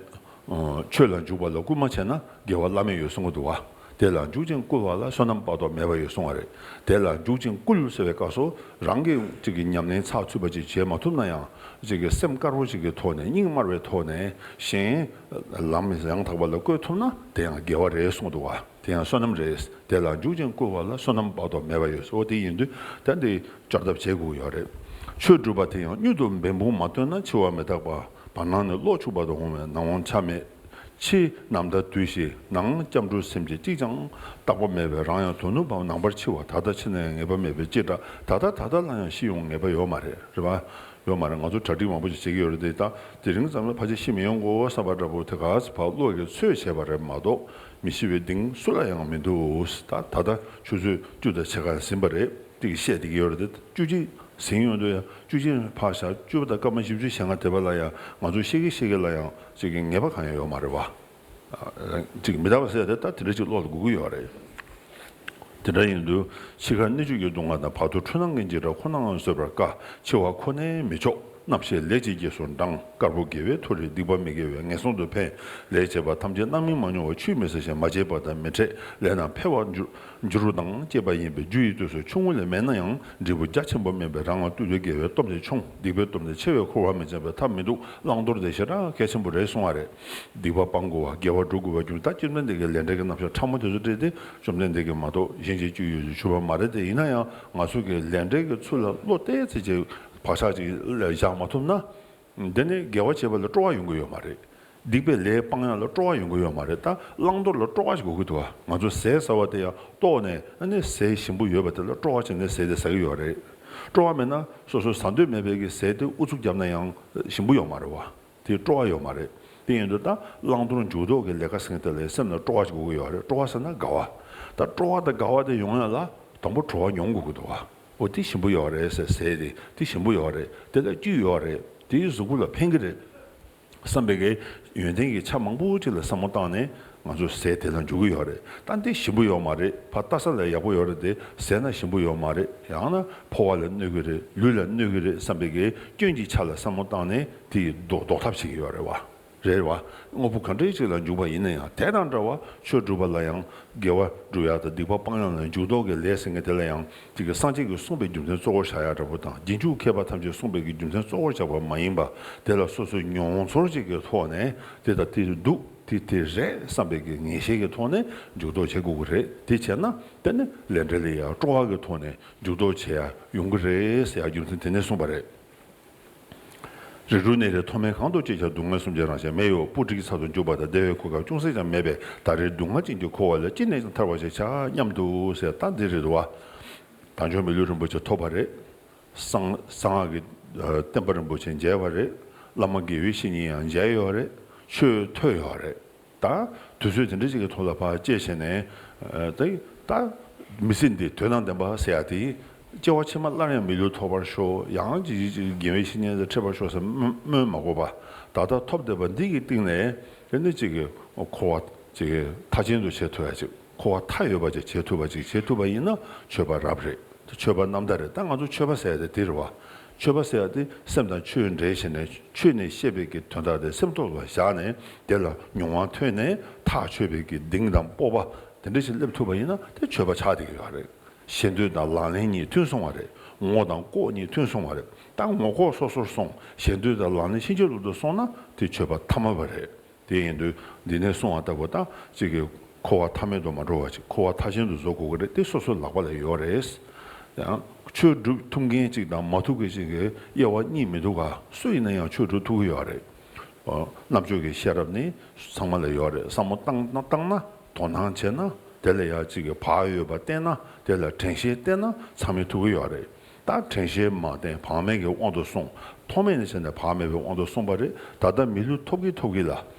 ཆོས་ལ་འཇུག་པ་ལ་སྐུལ་མ་བྱས་ན་དགེ་བ་བླ་མེད་ཡོད་གསུང་གི་འདུག་བ། དེ་ལ་འཇུག་ཅིང་བསྐུལ་བ་ལ་བསོད་ནམས་དཔག་ཏུ་མེད་པ་ཡོད་གསུང་བ་རེད། དེ་ལ་འཇུག་ཅིང་བསྐུལ་ཟེར་བའི་སྐབས་སུ་རང་གིས་ཅིག་གི་ཉམས་ལེན་ཚགས་ཚུད་པ་ཅིག་བྱེད་མ་ཐུབ་ན་ཡང་། ཅིག་གི་སེམས་དཀར་པོ་ཅིག་གི་ཐོག་ནས། སྙིང་དམར་བའི་ཐོག་ནས་གཞན་ལམ་ཡང་དག་པ་ལ་བཀོད་ཐུབ་ན་དེ་ཡང་དགེ་བ་རེད་གསུང་གི་འདུག་བ། དེ་ཡང་བསོད་ནམས་རེད། དེ་ལ་འཇུག་ཅིང་བསྐུལ་བ་ལ་བསོད་ནམས་དཔག་ཏུ་མེད་པ་ཡོད། འོ་དེ་ཡིན་དུས་ད་འདི་སྐྱོར་ཐབས་བྱེད་དགོས་ཡོད་རེད། ཆོས་སྒྲུབ་པ་དེ་ཡང་མྱུར་དུ་འབད་འབུངས་མ་བཏོན་ན་འཆི་བ་མི་རྟག་པ། བར་སྣང་ནས་གློག་འཁྱུག་པ་དང་འོང་བའི་ནམ་འོང་ཆ་མེད། ཕྱི་ནམ་ཟླ་དུས་བཞི། ནང་སྐྱབས་འགྲོ་སེམས་ཅན་གཅིག་ཀྱང་རྟག་པ་མེད་པས། རང་ཡང་དོ་ནུབ་བམ་ནམ་བར་འཆི་བ། ད་ལྟ་འཆི་ན་ཡང་ངེས་པ་མེད་པའི་ཅི་འདྲ། ད་ལྟ་ད་ལྟ་ལ་ཡང་ཤི་ཡོང་ངེས་པ་ཡོད་མ་རེད། རེད་པ། ཡོད་མ་རེད། ང་ཚོ་གྲ་སྒྲིག་མང་པོ་ཞིག་བྱེད་ཀྱི་ཡོད་རེད་དེ། ད་དེ་རིང་ཙམ་ལ་ཕལ་ཆེར་ཤི་མི་ཡོང་གོ་བསམ་པ་འདྲ་པོ་དེ་ག་ཚོད་ཕར་བློ་གིས་ཚོད་བྱས་པ་རེད་མ་གཏོགས། མི་ཤི་བའི་གདེང་སུ་ལ་ཡང་མི་འདུག་ད་ད་ལྟ་ཆུ་ཚོད་བཅུ་དང་ཕྱེད་ཀ་ཟིན་པ་རེད། དེ་གི་བཤད་བསྡད་ཀྱི་ཡོད་རེད་དེ། བཅུ་གཅིག་ཟིན་ཡོང་དུས་ཡང་བཅུ་གཅིག་ཕར་བཞག་བཅུ་པ་དང་སྐར་མ་བཞི་བཅུ་ཞེ་ལྔ་དེ་བ་ལ་ཡང་ང་ཚོ་ཤི་གི་ཤི་གི་ལ་ཡང་ཅིག་གི་ངེས་པ་གང་ཡང་ཡོད་མ་རེད་བ། ཅིག་མི་རྟག་པ་ཟེར་ཡ་དེ་ད་དེ་འདྲ་ཅིག་བློ་ལ་འགུག་གི་ཡོད་རེད། དེ་འདྲ་ཡིན་དུས་འཆི་ཁ་སྣོད་བཅུད་ཀྱི་སྡུག་བསྔལ་དང་། བར་དོ་འཁྲུལ་སྣང་གི་འཇིགས་སྐྲག་ཁོ་ནའང་བཟོད་པར་དཀའ། འཆི་བ་ཁོ་ནས་མི་ཆོག་རྣམ་ཤེས་ལས་ཀྱི་རྗེས་སུ་འབྲང་། དཀར་པོ་དགེ་བས་མཐོ་རིས་སྡིག་པ་མི་དགེ་བས་ངན་སོང་དུ་འཕེན། ལས་བྱས་པ་ཐམས་ཅད་རྣམ་སྨིན་མ་མྱོང་བར་ཆུད་མི་ཟ་ཞིང་མ་བྱས་པ་དང་མི་འཕྲད། ལས་རྣམས་འཕེལ་བར་འགྱུར། འགྱུར་བ་དང་བཅས་པ་ཡིན་པས་རྒྱུ་ཡི་དུས་སུ་ཆུང་ངུ་ལས་མེད་ན་ཡང་འབྲས་བུ་རྒྱ་ཆེན་པོ་སྨིན་པས་རང་ལ་ལྟོས་དུས་དགེ་བའི་སྟོབས་དེ་ཆུང་། སྡིག་པའི་སྟོབས་དེ་ཆེ་བས་འཁོར་བར་མི་འཛིན་པའི་ཐབས་མི་འདུག་བླང་དོར་དེ་ཞེ་དྲག་གལ་ཆེན་པོ་རེད་གསུང་བ་རེད། སྡིག་པ་སྤང་དགོས་པ། དགེ་བ་སྒྲུབ་དགོས་པ་རྒྱུ་མཚན་ད་བཅོམ་ལྡན་འདས་ཀྱི་ལས་འབྲས་ཀྱི་རྣམ་གཞག་ཕྲ་མོ་དེ་ཚོ་བྲིས་ཏེ་བཅོམ་ལྡན་འདས་ཀྱིས་མ་གཏོགས་གཞན་གྱིས་བཅུག་ཡོད་ཚུལ་ཞུས་པ་མ་རེད་དེ། ཡིན་ན་ཡང་ང་ཚོ་གི་ལས་འབྲས་ཀྱི་ཚུལ་ལ་བློ་གཏད་ཚེ་ཅིག་བག་ཆགས་ཅིག་བཞག་མ་ཐུབ་ན། འདི་ནི་དགེ་བ་བྱེད་པ་ལ་སྤྲོ་བ་ཡོང་གི་ཡོད་མ་རེད། སྡིག་པའི་ལས་སྤང་ཡག་ལ་སྤྲོ་བ་ཡོང་གི་ཡོད་མ་རེད། ད་བླང་དོར་ལ་སྤྲོ་བ་ཞིག་དགོས་ཀྱི་འདུག་བ། ང་ཚོ་ཟས་ཟ་བ་དེ་ཡང་ལྟོགས་ནས། ཨ་ནི་ཟས་ཞིམ་པོ་ཡོད་པ་དེ་ལ་སྤྲོ་བ་བྱས་ནས་ཟས་དེ་ཟ་གི་ཡོད་རེད། སྤྲོ་བ་མེད་ན་སོ་སོ་ཟ་འདོད་མེད་པའི་གི་ཟས་དེ་ཨུ་ཚུགས་བརྒྱབ་ན་ཡང་ཞིམ་པོ་ཡོད་མ་རེད་བ། དེ་སྤྲོ་བ་ཡོད་མ་རེད། དེ་ཡིན་དུས་ད་བླང་དོར་འཇུག་ལྡོག་གི་ལས་ཀ་ཟེར་མཁན་དེ་ལ་སེམས་ལ་སྤྲོ་བ་ཞིག་དགོས་ཀྱི་ཡོད་རེད། སྤྲོ་བ་ཟེར་ན་དགའ་བ། ད་སྤྲོ་བ་དང་དགའ་བ་དེ་ཡོང་ཡག་ལ་དང་པོ་བྲོ་བ་མྱོང་དགོས་ཀྱི་འདུག་བ། འོ་དེ་ཞིམ་པོ་ཡོད་རེད་ཟེར། ཟས་དེ་དེ་ཞིམ་པོ་ཡོད་རེད། དེ་ལ་བཅུད་ཡོད་རེད། དེའི་གཟུགས་པོ་ལ་ཕན་གྱི་རེད་བསམ་པའི་གི་ཡོན་ཏན་གྱི་ཆ་མང་པོ་ཅིག་ལ་བསམ་བློ་བཏང་ནས་ང་ཚོ་ཟས་དེ་ལ་འཇུག་གི་ཡོད་རེད། ད་འདི་ཞིམ་པོ་ཡོད་མ་རེད། ཕར་ལྟ་ས་ལ་ཡག་པོ་ཡོད་རེད་དེ། ཟས་ན་ཞིམ་པོ་ཡོད་མ་རེད། ཡང་ན་ཕོ་བ་ལ་གནོད་ཀྱི་རེད། ལུས་ལ་གནོད་ཀྱི་རེད་བསམ་པའི་གི་སྐྱོན་གྱི་ཆ་ལ་བསམ་བློ་བཏང་ནས་དེ་ཡི་ཟློག་ཟློག་ཐབས་བྱེད་ཀྱི་ཡོད་རེད་བ། རེད་བ། དངོས་པོ་ག་འདྲའི་ཅིག་ལ་འཇུག་པ་ཡིན་ན་ཡང་དེ་དང་འདྲ་བ་ཆོས་སྒྲུབ་པ་ལ་ཡང་དགེ་བ་སྒྲུབ་ཡག་དང་སྡིག་པ་སྤང་ཡག་ལ་འཇུག་ལྡོག་གི་ལས་ཟེར་མཁན་དེ་ལ་ཡང་ཅིག་གི་སངས་རྒྱས་ཀྱིས་གསུངས་པའི་རྒྱུ་མཚན་གཙོ་བོར་བཞག་ཡག་འདྲ་པོ་དང་རྗེས་འཇུག་མཁས་པ་ཐམས་ཅད་གསུངས་པའི་གི་རྒྱུ་མཚན་གཙོ་བོར་བཞག་པ་མ་ཡིན་པ། དེ་ལ་སོ་སོའི་མྱོང་ཚོར་ཅིག་གི་ཐོག་ནས་དེ་དང་དེ་འདུག་དེ་དེ་རེད་བསམ་པའི་གི་ངེས་ཤེས་ཀྱི་ཐོག་ནས་འཇུག་ལྡོག་བྱེད་དགོས་ཀྱི་རེད། དེ་བྱས་ན་དེ་ནི་ལས་འབྲས་ལ་ཡང་སྤྲོ་བ་གི་ཐོག་ནས་འཇུག་ལྡོག་བྱེད་ཡག་ཡོང་གི་རེད་ཟེར་ཡག་རྒྱུ་མཚན་དེ་ནས་གསུངས་པ་རེད། རིགས་དྲུག་གནས་རིགས་མཐོ་དམན་གང་དུ་སྐྱེས་ཀྱང་སྡུག་བསྔལ་གསུམ་གྱི་རང་བཞིན་མེ་ཡི་འོབས་སྤུ་གྲིའི་ཚལ་དུ་འཇུག་པ་དང་བདེ་བའི་གོ་སྐབས་ཅུང་ཟད་ཀྱང་མེད་པས་ད་རེས་སྡུག་བསྔལ་ཅན་གྱི་འཁོར་བ་ལས་ཅི་ནས་ཀྱང་ཐར་བར་ཞེས་བྱ་སྙམ་དུ་ཟེར། ད་འདི་རེད་དོ། དལ་འབྱོར་མི་ལུས་རིན་པོ་ཆེ་ཐོབ་པ་རེད། གསང་གསང་སྔགས་ཀྱི་ཨ་བསྟན་པ་རིན་པོ་ཆེ་མཇལ་བ་རེད། བླ་མ་དགེ་བའི་བཤེས་གཉེན་ཡང་མཇལ་ཡོད་རེད། ཆོས་ཐོས་ཡོད་རེད། ད་དུས་ཚོད་དེ་འདྲ་ཅིག་གི་ཐོག་ལ་ཕར་སྐྱེལ་བྱས་ནས་ཨ་ད་ད་མི་ཚེ་འདི་དོན་དང་ལྡན་པ་ཟེར་ཡག་དེ་སྐྱེ་བ་ཕྱི་མ་སླར་ཡང་མི་ལུས་ཐོབ་པར་ཤོག་ཡང་ཅིག་ཅིག་དགེ་བའི་བཤེས་གཉེན་དང་འཕྲད་པར་ཤོག་ཟེར་སྨོན་སྨོན་མ་དགོས་པ། ད་ལྟ་ཐོབ་བསྡད་པ་འདི་གི་སྟེང་ནས་དེ་ནི་ཅིག་གི་འཁོར་བ་ཅིག་གི་མཐའ་ཅན་དུ་བྱེད་ཐུབ་ཡག་ཅིག་འཁོར་བ་མཐའ་ཡས་པ་ཅིག་བྱེད་ཐུབ་པ་ཅིག་བྱེད་ཐུབ་པ་ཡིན་ན་ཆོས་པ་རབ་རེད། ཆོས་པ་རྣམ་དག་རེད། ད་ང་ཚོ་ཆོས་པ་ཟེར་ཡག་དེ་དེ་རེད་བ། ཆོས་པ་ཟེར་ཡག་དེ་སེམས་དང་ཆོས་འབྲེལ་བྱས་ནས་ཆོས་ནས་བཤད་པའི་གི་དོན་དག་དེ་སེམས་ཐོག་ལ་བཞག་ནས་དེ་ལ་མྱོང་བ་ཐོན་ནས་ཐག་ཆོད་པའི་གི་གདེང་དང་སྤོབས་པ་དེ་འདྲ་ཞིག་སླེབས་ཐུབ་པ་ཡིན་ན་དེ་ཆོས་པ་ཆགས་བསྡད་ཀྱི་ཡོད་རེད། ཞེ་འདོད་དང་ལག་ལེན་གཉིས་མཐུན་སོང་བ་རེད། ངོ་དང་ལྐོག་གཉིས་མཐུན་སོང་བ་རེད། ད་ངོ་ལྐོག་སོ་སོར་སོང་། ཞེ་འདོད་དང་ལག་ལེན་ཕྱིན་ཅི་ལོག་ཏུ་སོང་ན་དེ་ཆོས་པ་ཐ་མལ་པ་རེད། དེ་ཡིན་དུས་འདི་ནས་གསུངས་པ་ལྟ་བུ་ད་གཅིག་གི་འཁོར་བ་མཐའ་མེད་དུ་མ་འགྲོ་བ་ཅིག་འཁོར་བ་མཐའ་ཅན་དུ་བཟོ་དགོས་ཀྱི་རེད། དེ་སོ་སོའི་ལག་པ་ལ་ཡོད་རེད། ཡང་ཆོས་སྒྲུབ་ཐུབ་མཁན་ཅིག་དང་མ་ཐུབ་མཁན་ཅིག་གི་དབྱེ་བ་གཉིས་མི་འདུག་ག་སུ་ཡིན་ན་ཡང་ཆོས་སྒྲུབ་ཐུབ་ཀྱི་ཡོད་རེད། ཨོ། རྣམ་དཔྱོད་ཀྱི་ཤེས་རབ་ནི་ཚང་མ་ལ་ཡོད་རེད། བསམ་བློ་བཏང་ན་བཏང་ན་དོ་སྣང་བྱས་ན་དེ་ལ་ཡང་གཅིག་གི་བག་ཡོད་པ་བསྟེན་ན་དེ་ལ་དྲན་ཤེས་བསྟེན་ན་ཚང་མས་ཐུབ་ཀྱི་ཡོད་རེད། ད་དྲན་ཤེས་མ་བསྟེན་བག་མེད་ཀྱི་དབང་དུ་སོང་། ཐོག་མེད་ནས་བྱས་ནས་བག་མེད་པའི་དབང་དུ་སོང་པ་རེད། ད་ལྟ་མི་ལུས་ཐོབ་ཀྱི་ཐོབ་ཀྱི་ལ།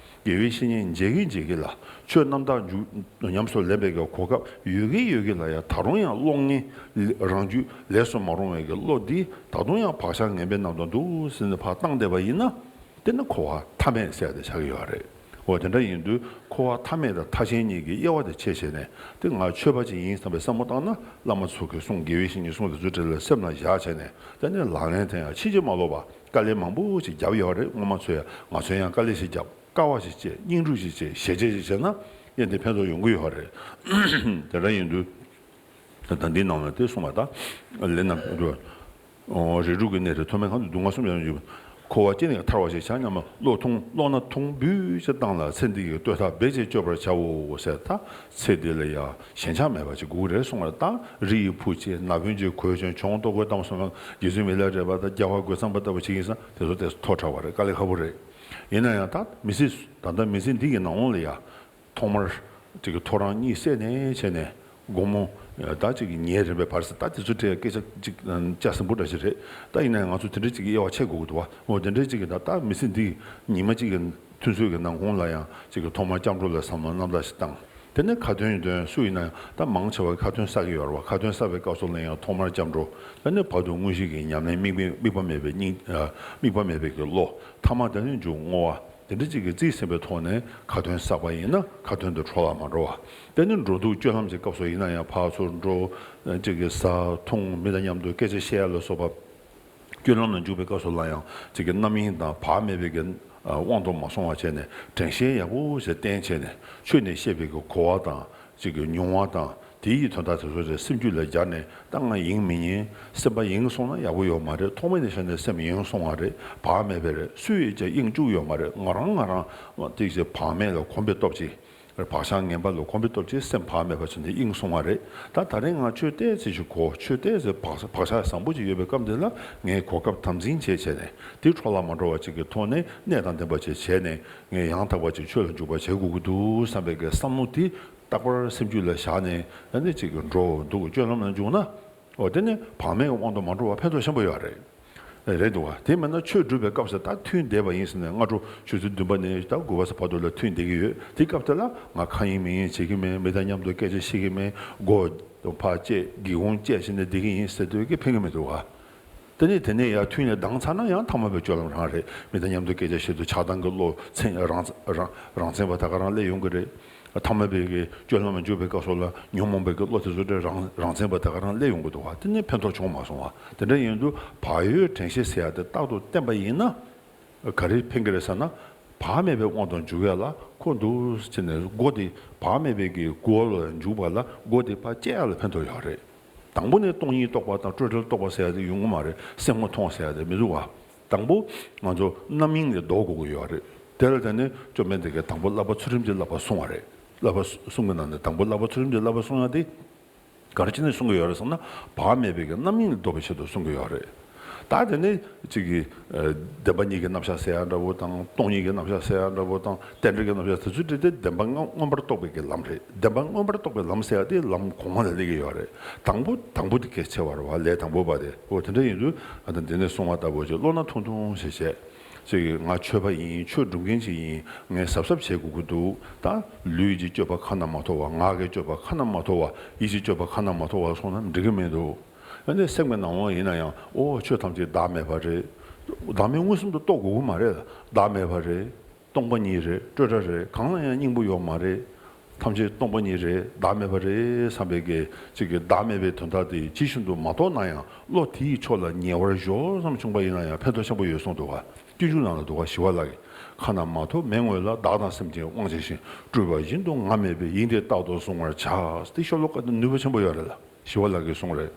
དགེ་བའི་བཤེས་གཉེན་མཇལ་གྱི་མཇལ་གྱི་ལ། ཆོས་རྣམ་དག་འཇུག་ཉམས་སུ་ལེན་པའི་གི་གོ་སྐབས་ཡོད་ཀྱི་ཡོད་ཀྱི་ལ་ཡང་ད་རུང་ཡང་བློ་ངན་རང་རྒྱུད་ལས་སུ་མ་རུང་བའི་གི་བློ་འདི་ད་དུང་ཡང་བག་ཆགས་ངན་པའི་ནང་དུ་འདུག་ཟེར་ནས་ཕར་བཏང་བསྡད་པ་ཡིན་ན། དེ་ནི་འཁོར་བ་མཐའ་མེད་ཟེར་ཏེ་ཆགས་ཀྱི་ཡོད་རེད། འོ་དེ་འདྲ་ཡིན་དུས་འཁོར་བ་མཐའ་མེད་དང་མཐའ་ཅན་གཉིས་ཀྱི་དབྱེ་བ་དེ་ཕྱེ་བྱས་ནས་དེ་ང་ཆོས་པ་ཅིག་ཡིན་བསམ་པའི་བསམ་བློ་བཏང་ན་བླ་མ་ཚོ་གི་གསུང་དགེ་བའི་བཤེས་གཉེན་གསུང་དེ་ཚོའི་གྲས་ལ་སེམས་ལ་བཞག་བྱས་ནས་དེ་ནས་ལག་ལེན་དེ་ཡང་ཕྱིན་ཅི་མ་ལོག་པ་དཀའ་ལས་མང་པོ་ཞིག་བརྒྱབ་ཡོད་རེད། སྔོན་མ་ཚོས་ཡང་ང་ཚོས་ཡང་དཀའ་ལས་ཞིག་བརྒྱབ། དཀའ་བ་ཞིག་སྤྱད། སྙིང་རུས་ཞིག་བྱས། ཞེ་བཅད་ཞིག་བྱས་ན་ཡང་དེ་ཕན་ཐོགས་ཡོང་གི་ཡོད་རེད། དེ་འདྲ་ཡིན་དུས། ད་འདི་ནང་ལ་དེ་གསུངས་པ་དང་། ལས་རྣམས་རིགས་དྲུག་གི་གནས་རིགས་མཐོ་དམན་གང་དུ་སྡུག་བསྔལ་གསུམ་ཡང་འཇུག་འཁོར་བ་སྐྱེ་ནས་ཐར་བ་ཞེས་བྱ་སྙམ་མོ། བློ་ཐུང་བློ་སྣ་ཐུང་འབུད་ཅིག་བཏང་ལ་ཚེ་འདི་ཡི་བསྟོད་ཐབས་འབད་ཅིང་བཅོས་པར་བྱའོ་ཟེར། ད་ཚེ་འདི་ལ་ཡང་ཞེན་ཆགས་མེད་པ་ཅིག་དགོས་རེད་གསུངས་པ་དང་། རི་ཡི་བུ་ཆེ་ནགས་དཔོན་གྱི་གོས་ཆེན་གྱོང་ལྟོ་གོས་གཏམ་གསུམ་ཡང་རྗེ་བཙུན་མི་ལ་རས་པ་དང་རྒྱལ་བ་རྒོད་ཚང་པ་ལྟ་བུ་ཅིག་ཡིན་ཙང་དེ་ཚོ་ཏོག་ཙམ་མཐོ་དྲགས་པ་རེད། དཀའ་ལས་ཁག་པོ་རེད། ཡིན་ན་ཡང་ད་མི་ཚེ་ད་ལྟ་མི་ཚེ་འདི་གི་ནང་ལོགས་ལ་ཡང་། ཐོག་མར་ཅིག་གི་ཐོ་རངས་གཉིད་སད་ནས་བྱས་ནས་དགོང་མོ་ད་ཅིག་གི་ཉལ་རན་པའི་བར་ཟེར། ད་དེ་ཚོ་འདྲའི་སྐད་ཆ་ཅིག་ལྕགས་ཟིན་པོ་འདྲ་ཞིག་རེད། ད་ཡིན་ན་ཡང་ང་ཚོ་དེ་འདྲའི་ཅིག་གི་དབྱེ་བ་ཕྱེ་དགོས་ཀྱི་འདུག་བ། འོ་དེ་འདྲའི་ཅིག་གི་ད་ལྟ་མི་ཚེ་འདི་ཉི་མ་གཅིག་གི་ཐུན་ཚོད་ཀྱི་ནང་ཁོངས་ལ་ཡང་ཅིག་གི་ཐོག་མར་སྐྱབས་འགྲོ་ལ་བསམ་བློ་རྣམ་དག་ཞིག་བཏང་། དེ་ནས་ཁ་ཏོན་ཡོན་ཏན་སུ་ཡིན་ན་ཡང་ད་མང་ཆེ་བ་ཁ་ཏོན་བསགས་ཀྱི་ཡོད་རེད་བ། ཁ་ཏོན་བསགས་པའི་སྐབས་སུ་ལ་ཡང་ཐོག་མར་སྐྱབས་འགྲོ། དེ་ནས་བར་དུ་དངོས་གཞི་གི་ཉམས་ལེན་དམིགས་མེད་དམིགས་པ་མེད་པའི་སྙིང་དམིགས་པ་མེད་པའི་གི་བློ། ཐ་མ་དེ་ནས་མཇུག་བསྔོ་བ། དེ་འདྲ་ཅིག་གིས་རྩིས་ཟིན་པའི་ཐོག་ནས་ཁ་ཏོན་བསགས་པ་ཡིན་ན་ཁ་ཏོན་དུ་འཕྲོ་བརླག་མ་འགྲོ་བ། དེ་ནི་འགྲོ་འདུག་སྤྱོད་ལམ་གྱི་སྐབས་སུ་ཡིན་ན་ཡང་ཕར་ཚུར་འགྲོ། ཅིག་གིས་ཟ་འཐུང་མི་དང་མཉམ་དུ་སྐད་ཆ་བཤད་ཡ་ལ་སོགས་པ། སྤྱོད་ལམ་ལ་འཇུག་པའི་སྐབས་སུ་ལ་ཡང་ཅིག་གིས་རྣམ་གཡེང་དང་བག་མེད་པའི་གི་དབང་དུ་མ་སོང་བ་བྱས་ནས་དྲན་ཤེས་ཡག་པོ་ཞིག་བསྟེན་བྱས་ནས་ཆོས་ནས་བཤད་པའི་གི་གོ་བ་དང་། ཅིག་གི་མྱོང་བ་དང་དེ་ཡི་དོན་དག་དེ་ཚོ་རེ་སེམས་རྒྱུད་ལ་སྦྱར་ནས་ད་ང་ཡེངས་མི་ཉན། སེམས་པ་ཡེངས་སོང་ན་ཡག་པོ་ཡོད་མ་རེད། ཐོག་མེད་ནས་བཤད་ནས་སེམས་ཡེངས་སོང་བ་རེད། བག་མེད་པ་རེད། སུས་ཀྱང་གཡེང་བཅུག་ཡོད་མ་རེད། ང་རང་ང་རང་ཏིག་ཙེ་བག་མེད་ལ་གོམས་པའི་སྟོབས་ཀྱིས། བག་ཆགས་ངན་པ་ལ་གོམས་པའི་སྟོབས་ཀྱིས་སེམས་བག་མེད་པ་བྱས་ནས་གཡེང་སོང་བ་རེད། ད་ད་རེས་ང་ཆོས་ཏོག་ཙམ་ཞིག་གོ། ཆོས་ཏོག་ཙམ་བག་བག་ཆགས་བཟང་པོ་ཅིག་ཡོད་པའི་སྐབས་འདི་ལ་ངས་གོ་སྐབས་དམ་འཛིན་བྱས་བྱས་ནས་དེ་འཕྲོ་བརླག་མ་འགྲོ་བ་ཅིག་གི་ཐོག་ནས་གནད་དང་ལྡན་པ་ཅིག་བྱས་ནས་ངས་ཡང་དག་པ་ཅིག་ཆོས་ལ་འཇུག་པ་བྱེད་དགོས་ཀྱི་འདུག་བསམ་པའི་གི་བསམ་བློ་དེ། རྟག་པར་སེམས་རྒྱུད་ལ་བཞག་ནས་ཨ་ནི་ཅིག་འགྲོ་འདུག་སྤྱོད་ལམ་ལ་འཇུག་ན། འོ་དེ་ནི་བག་མེད་ཀྱི་དབང་དུ་མ་འགྲོ་བ་ཕན་ཐོགས་ཆེན་པོ་ཡོད་རེད། རེད་འདུག་བ། དེ་མིན་ན་ཆོས་སྒྲུབ་པའི་སྐབས་སུ་ད་ཐུན་འདས་པ་ཡིན་ཟེར་ནས་སྔ་དྲོ་ཆུ་ཚོད་བདུན་པ་ནས་ད་དགུ་པ་ཙམ་བར་དུ་ལ་ཐུན་འདས་ཀྱི་ཡོད། དེ་སྐབས་དེ་ལ་ང་ཁ་ཡེངས་མིག་ཡེངས་བྱེད་ཀྱི་མེད། མི་དང་མཉམ་དུ་སྐད་ཆ་བཤད་ཀྱི་མེད། སྒོ་ཕར་བཅད་སྒེའུ་ཁུང་བཅད་བྱས་ནས་བསྡད་ཀྱི་ཡིན་ཟེར་དུས་ཀྱི་ཕན་གྱི་མི་འདུག་བ། དེ་ནས་དེ་ནས་ཡར་ཐུན་ལ་ལྡང་ཚར་ན་ཡང་ཐ་མལ་པའི་སྤྱོད་ལམ་རང་རེད། མི་དང་མཉམ་དུ་སྐད་ཆ་བཤད་དུས་ཆགས་སྡང་གི་བློ་མཚན་རང་རང་རང་མཚན་པ་ད་ག་རང་སླེབས་ཡོང་གི་རེད། ཐ་མལ་པའི་གི་སྤྱོད་ལམ་ལ་འཇུག་པའི་སྐབས་སུ་ལ་ཉོན་མོངས་པའི་གི་བློ་དེ་ཚོ་དེ་རང་རང་མཚན་པ་ད་ག་རང་སླེབས་ཡོང་གི་འདུག་བ། དེ་ནི་ཕན་ཐོགས་བྱུང་མ་སོང་བ། དེ་འདྲ་ཡིན་དུས་བག་ཡོད་དྲན་ཤེས་ཟེར་ཡ་དེ་རྟག་ཏུ་བསྟེན་པ་ཡིན་ན་ག་རེ་ཕན་གི་རེད་ཟེར་ན། བག་མེད་པའི་དབང་དུ་འཇུག་ཡ་ལ་ཁོ་འདུག་ཟེར་ནས་སྒོ་དེ་བག་མེད་པའི་གི་སྒོ་ལ་འཇུག་པ་ལ་སྒོ་དེ་ཕར་བཅད་ཡ་ལ་ཕན་ཐོགས་ཡོད་རེད། དང་པོ་ནས་སྟོང་ཉིད་རྟོགས་པ་དང་སྤྲོས་བྲལ་རྟོགས་པ་ཟེར་ཡ་དེ་ཡོང་གི་མ་རེད། སེམས་ངོ་མཐོང་ཟེར་ཡ་དེ་མི་འདུག་བ། དང་པོ་ང་ཚོ་རྣམ་གཡེང་ལས་ལྡོག་དགོས་ཀྱི་ཡོད་རེད། དེ་ལ་བརྟེན་ནས་བཅོམ་ལྡན་འདས་ཀྱིས་དང་པོ་བསླབ་པ་ཚུལ་ཁྲིམས་ཀྱི་བསླབ་པ་གསུངས་པ་རེད། བསླབ་པ་གསུང་གི་ནང་ནས་དང་པོ་བསླབ་པ་ཚུལ་ཁྲིམས་ཀྱི་བསླབ་པ་གསུང་ཡ་དེ། ག་རེ་བྱས་ནས་གསུང་གི་ཡོད་རེད་ཟེར་ན། བག་མེད་པའི་གི་རྣམ་གཡེང་ལས་ལྡོག་པའི་ཆེད་དུ་གསུང་གི་ཡོད་རེད། ད་དེ་ནས་གཅིག་གིས་ཨ་བདེན་པ་གཉིས་ཀྱི་རྣམ་གཞག་ཟེར་ཡ་འདྲ་བོ་དང་། སྟོང་ཉིད་ཀྱི་རྣམ་གཞག་ཟེར་ཡ་འདྲ་བོ་དང་། རྟེན་འབྲེལ་གྱི་རྣམ་གཞག་དེ་ཚོའི་གྲས་དེ་བདེན་པ་མངོན་མངོན་པར་རྟོགས་པའི་གི་ལམ་རེད། བདེན་པ་མངོན་པར་རྟོགས་པའི་ལམ་ཟེར་ཡ་དེ་ལམ་གོང་མ་ལ་སླེབས་ཀྱི་ཡོད་རེད། དང་པོ་དང་པོ་དེ་གལ་ཆེ་བ་རེད་བ། ལས་དང་པོ་པ་དེ། འོ་དེ་འདྲ་ཡིན་དུས་ཨ་ད་འདི་ནས་གསུང་བ་ལྟ་བུ་ཅིག་བློ་སྣ་ཐུང་ཐུང་ཞིག་བྱས། ཅིག་ང་ཆོས་པ་ཡིན། ཆོས་སྒྲུབ་མཁན་ཅིག་ཡིན། ངས་གཟབ་གཟབ་བྱེད་དགོས་ཀྱི་འདུག་ད་ལུས་ཀྱི་སྤྱོད་པ་ཁ་ན་མ་ཐོ་བ། ངག་གི་སྤྱོད་པ་ཁ་ན་མ་ཐོ་བ། ཡིད་ཀྱི་སྤྱོད་པ་ཁ་ན་མ་ཐོ་བ་སོང་ན་འགྲིག་གི་མི་འདུག་ཨ་ནི་སེམས་ཀྱི་ནང་དབང་ཡིན་ན་ཡང་། ཨོ་ཆོས་ཐམས་ཅད་བདག་མེད་པ་རེད། བདག་མེད་མངོན་སུམ་དུ་རྟོགས་དགོས་ཀྱི་མ་རེད། བདག་མེད་པ་རེད། སྟོང་པ་ཉིད་རེད། སྤྲོས་བྲལ་རེད། གང་ལ་ཡང་སྙིང་པོ་ཡོད་མ་རེད། ཐམས་ཅད་སྟོང་པ་ཉིད་རེད། བདག་མེད་པ་རེད་བསམ་པའི་གི་ཅིག་གི་བདག་མེད་པའི་དོན་དག་དེ་ཇི་བཞིན་དུ་མ་རྟོགས་ན་ཡང་། བློ་དེའི་ཕྱོགས་ལ་ཉེ་བར་སྦྱོར་ཙམ་བྱུང་པ་ཡིན་ན་ཡང་ཕན་ཐོགས་ཆེན་པོ་ཡོད་གསུངས་འདུག་ག་སྤྱོད་འཇུག་ནང་ལ་འདུག་ག་ཞི་བ་ལྷ་གིས། ཁ་ན་མ་ཐོ་མེད་སྔོན་ལ། བདག་དང་སེམས་ཀྱི་དབང་བྱས་ཤིང་། སྤྲུལ་པ་བཞིན་དུ་ང་མེད་པའི། ཡིན་ཏེ་རྟག་ཏུ་གཟུང་བར་བྱ། དེ་ཤོ་ལོ་ཀ་དེ་ནུས་པ་ཆེན་པོ་ཡོད་རེད་ལ། ཞི་བ་ལྷ་གིས་གསུངས་རེད།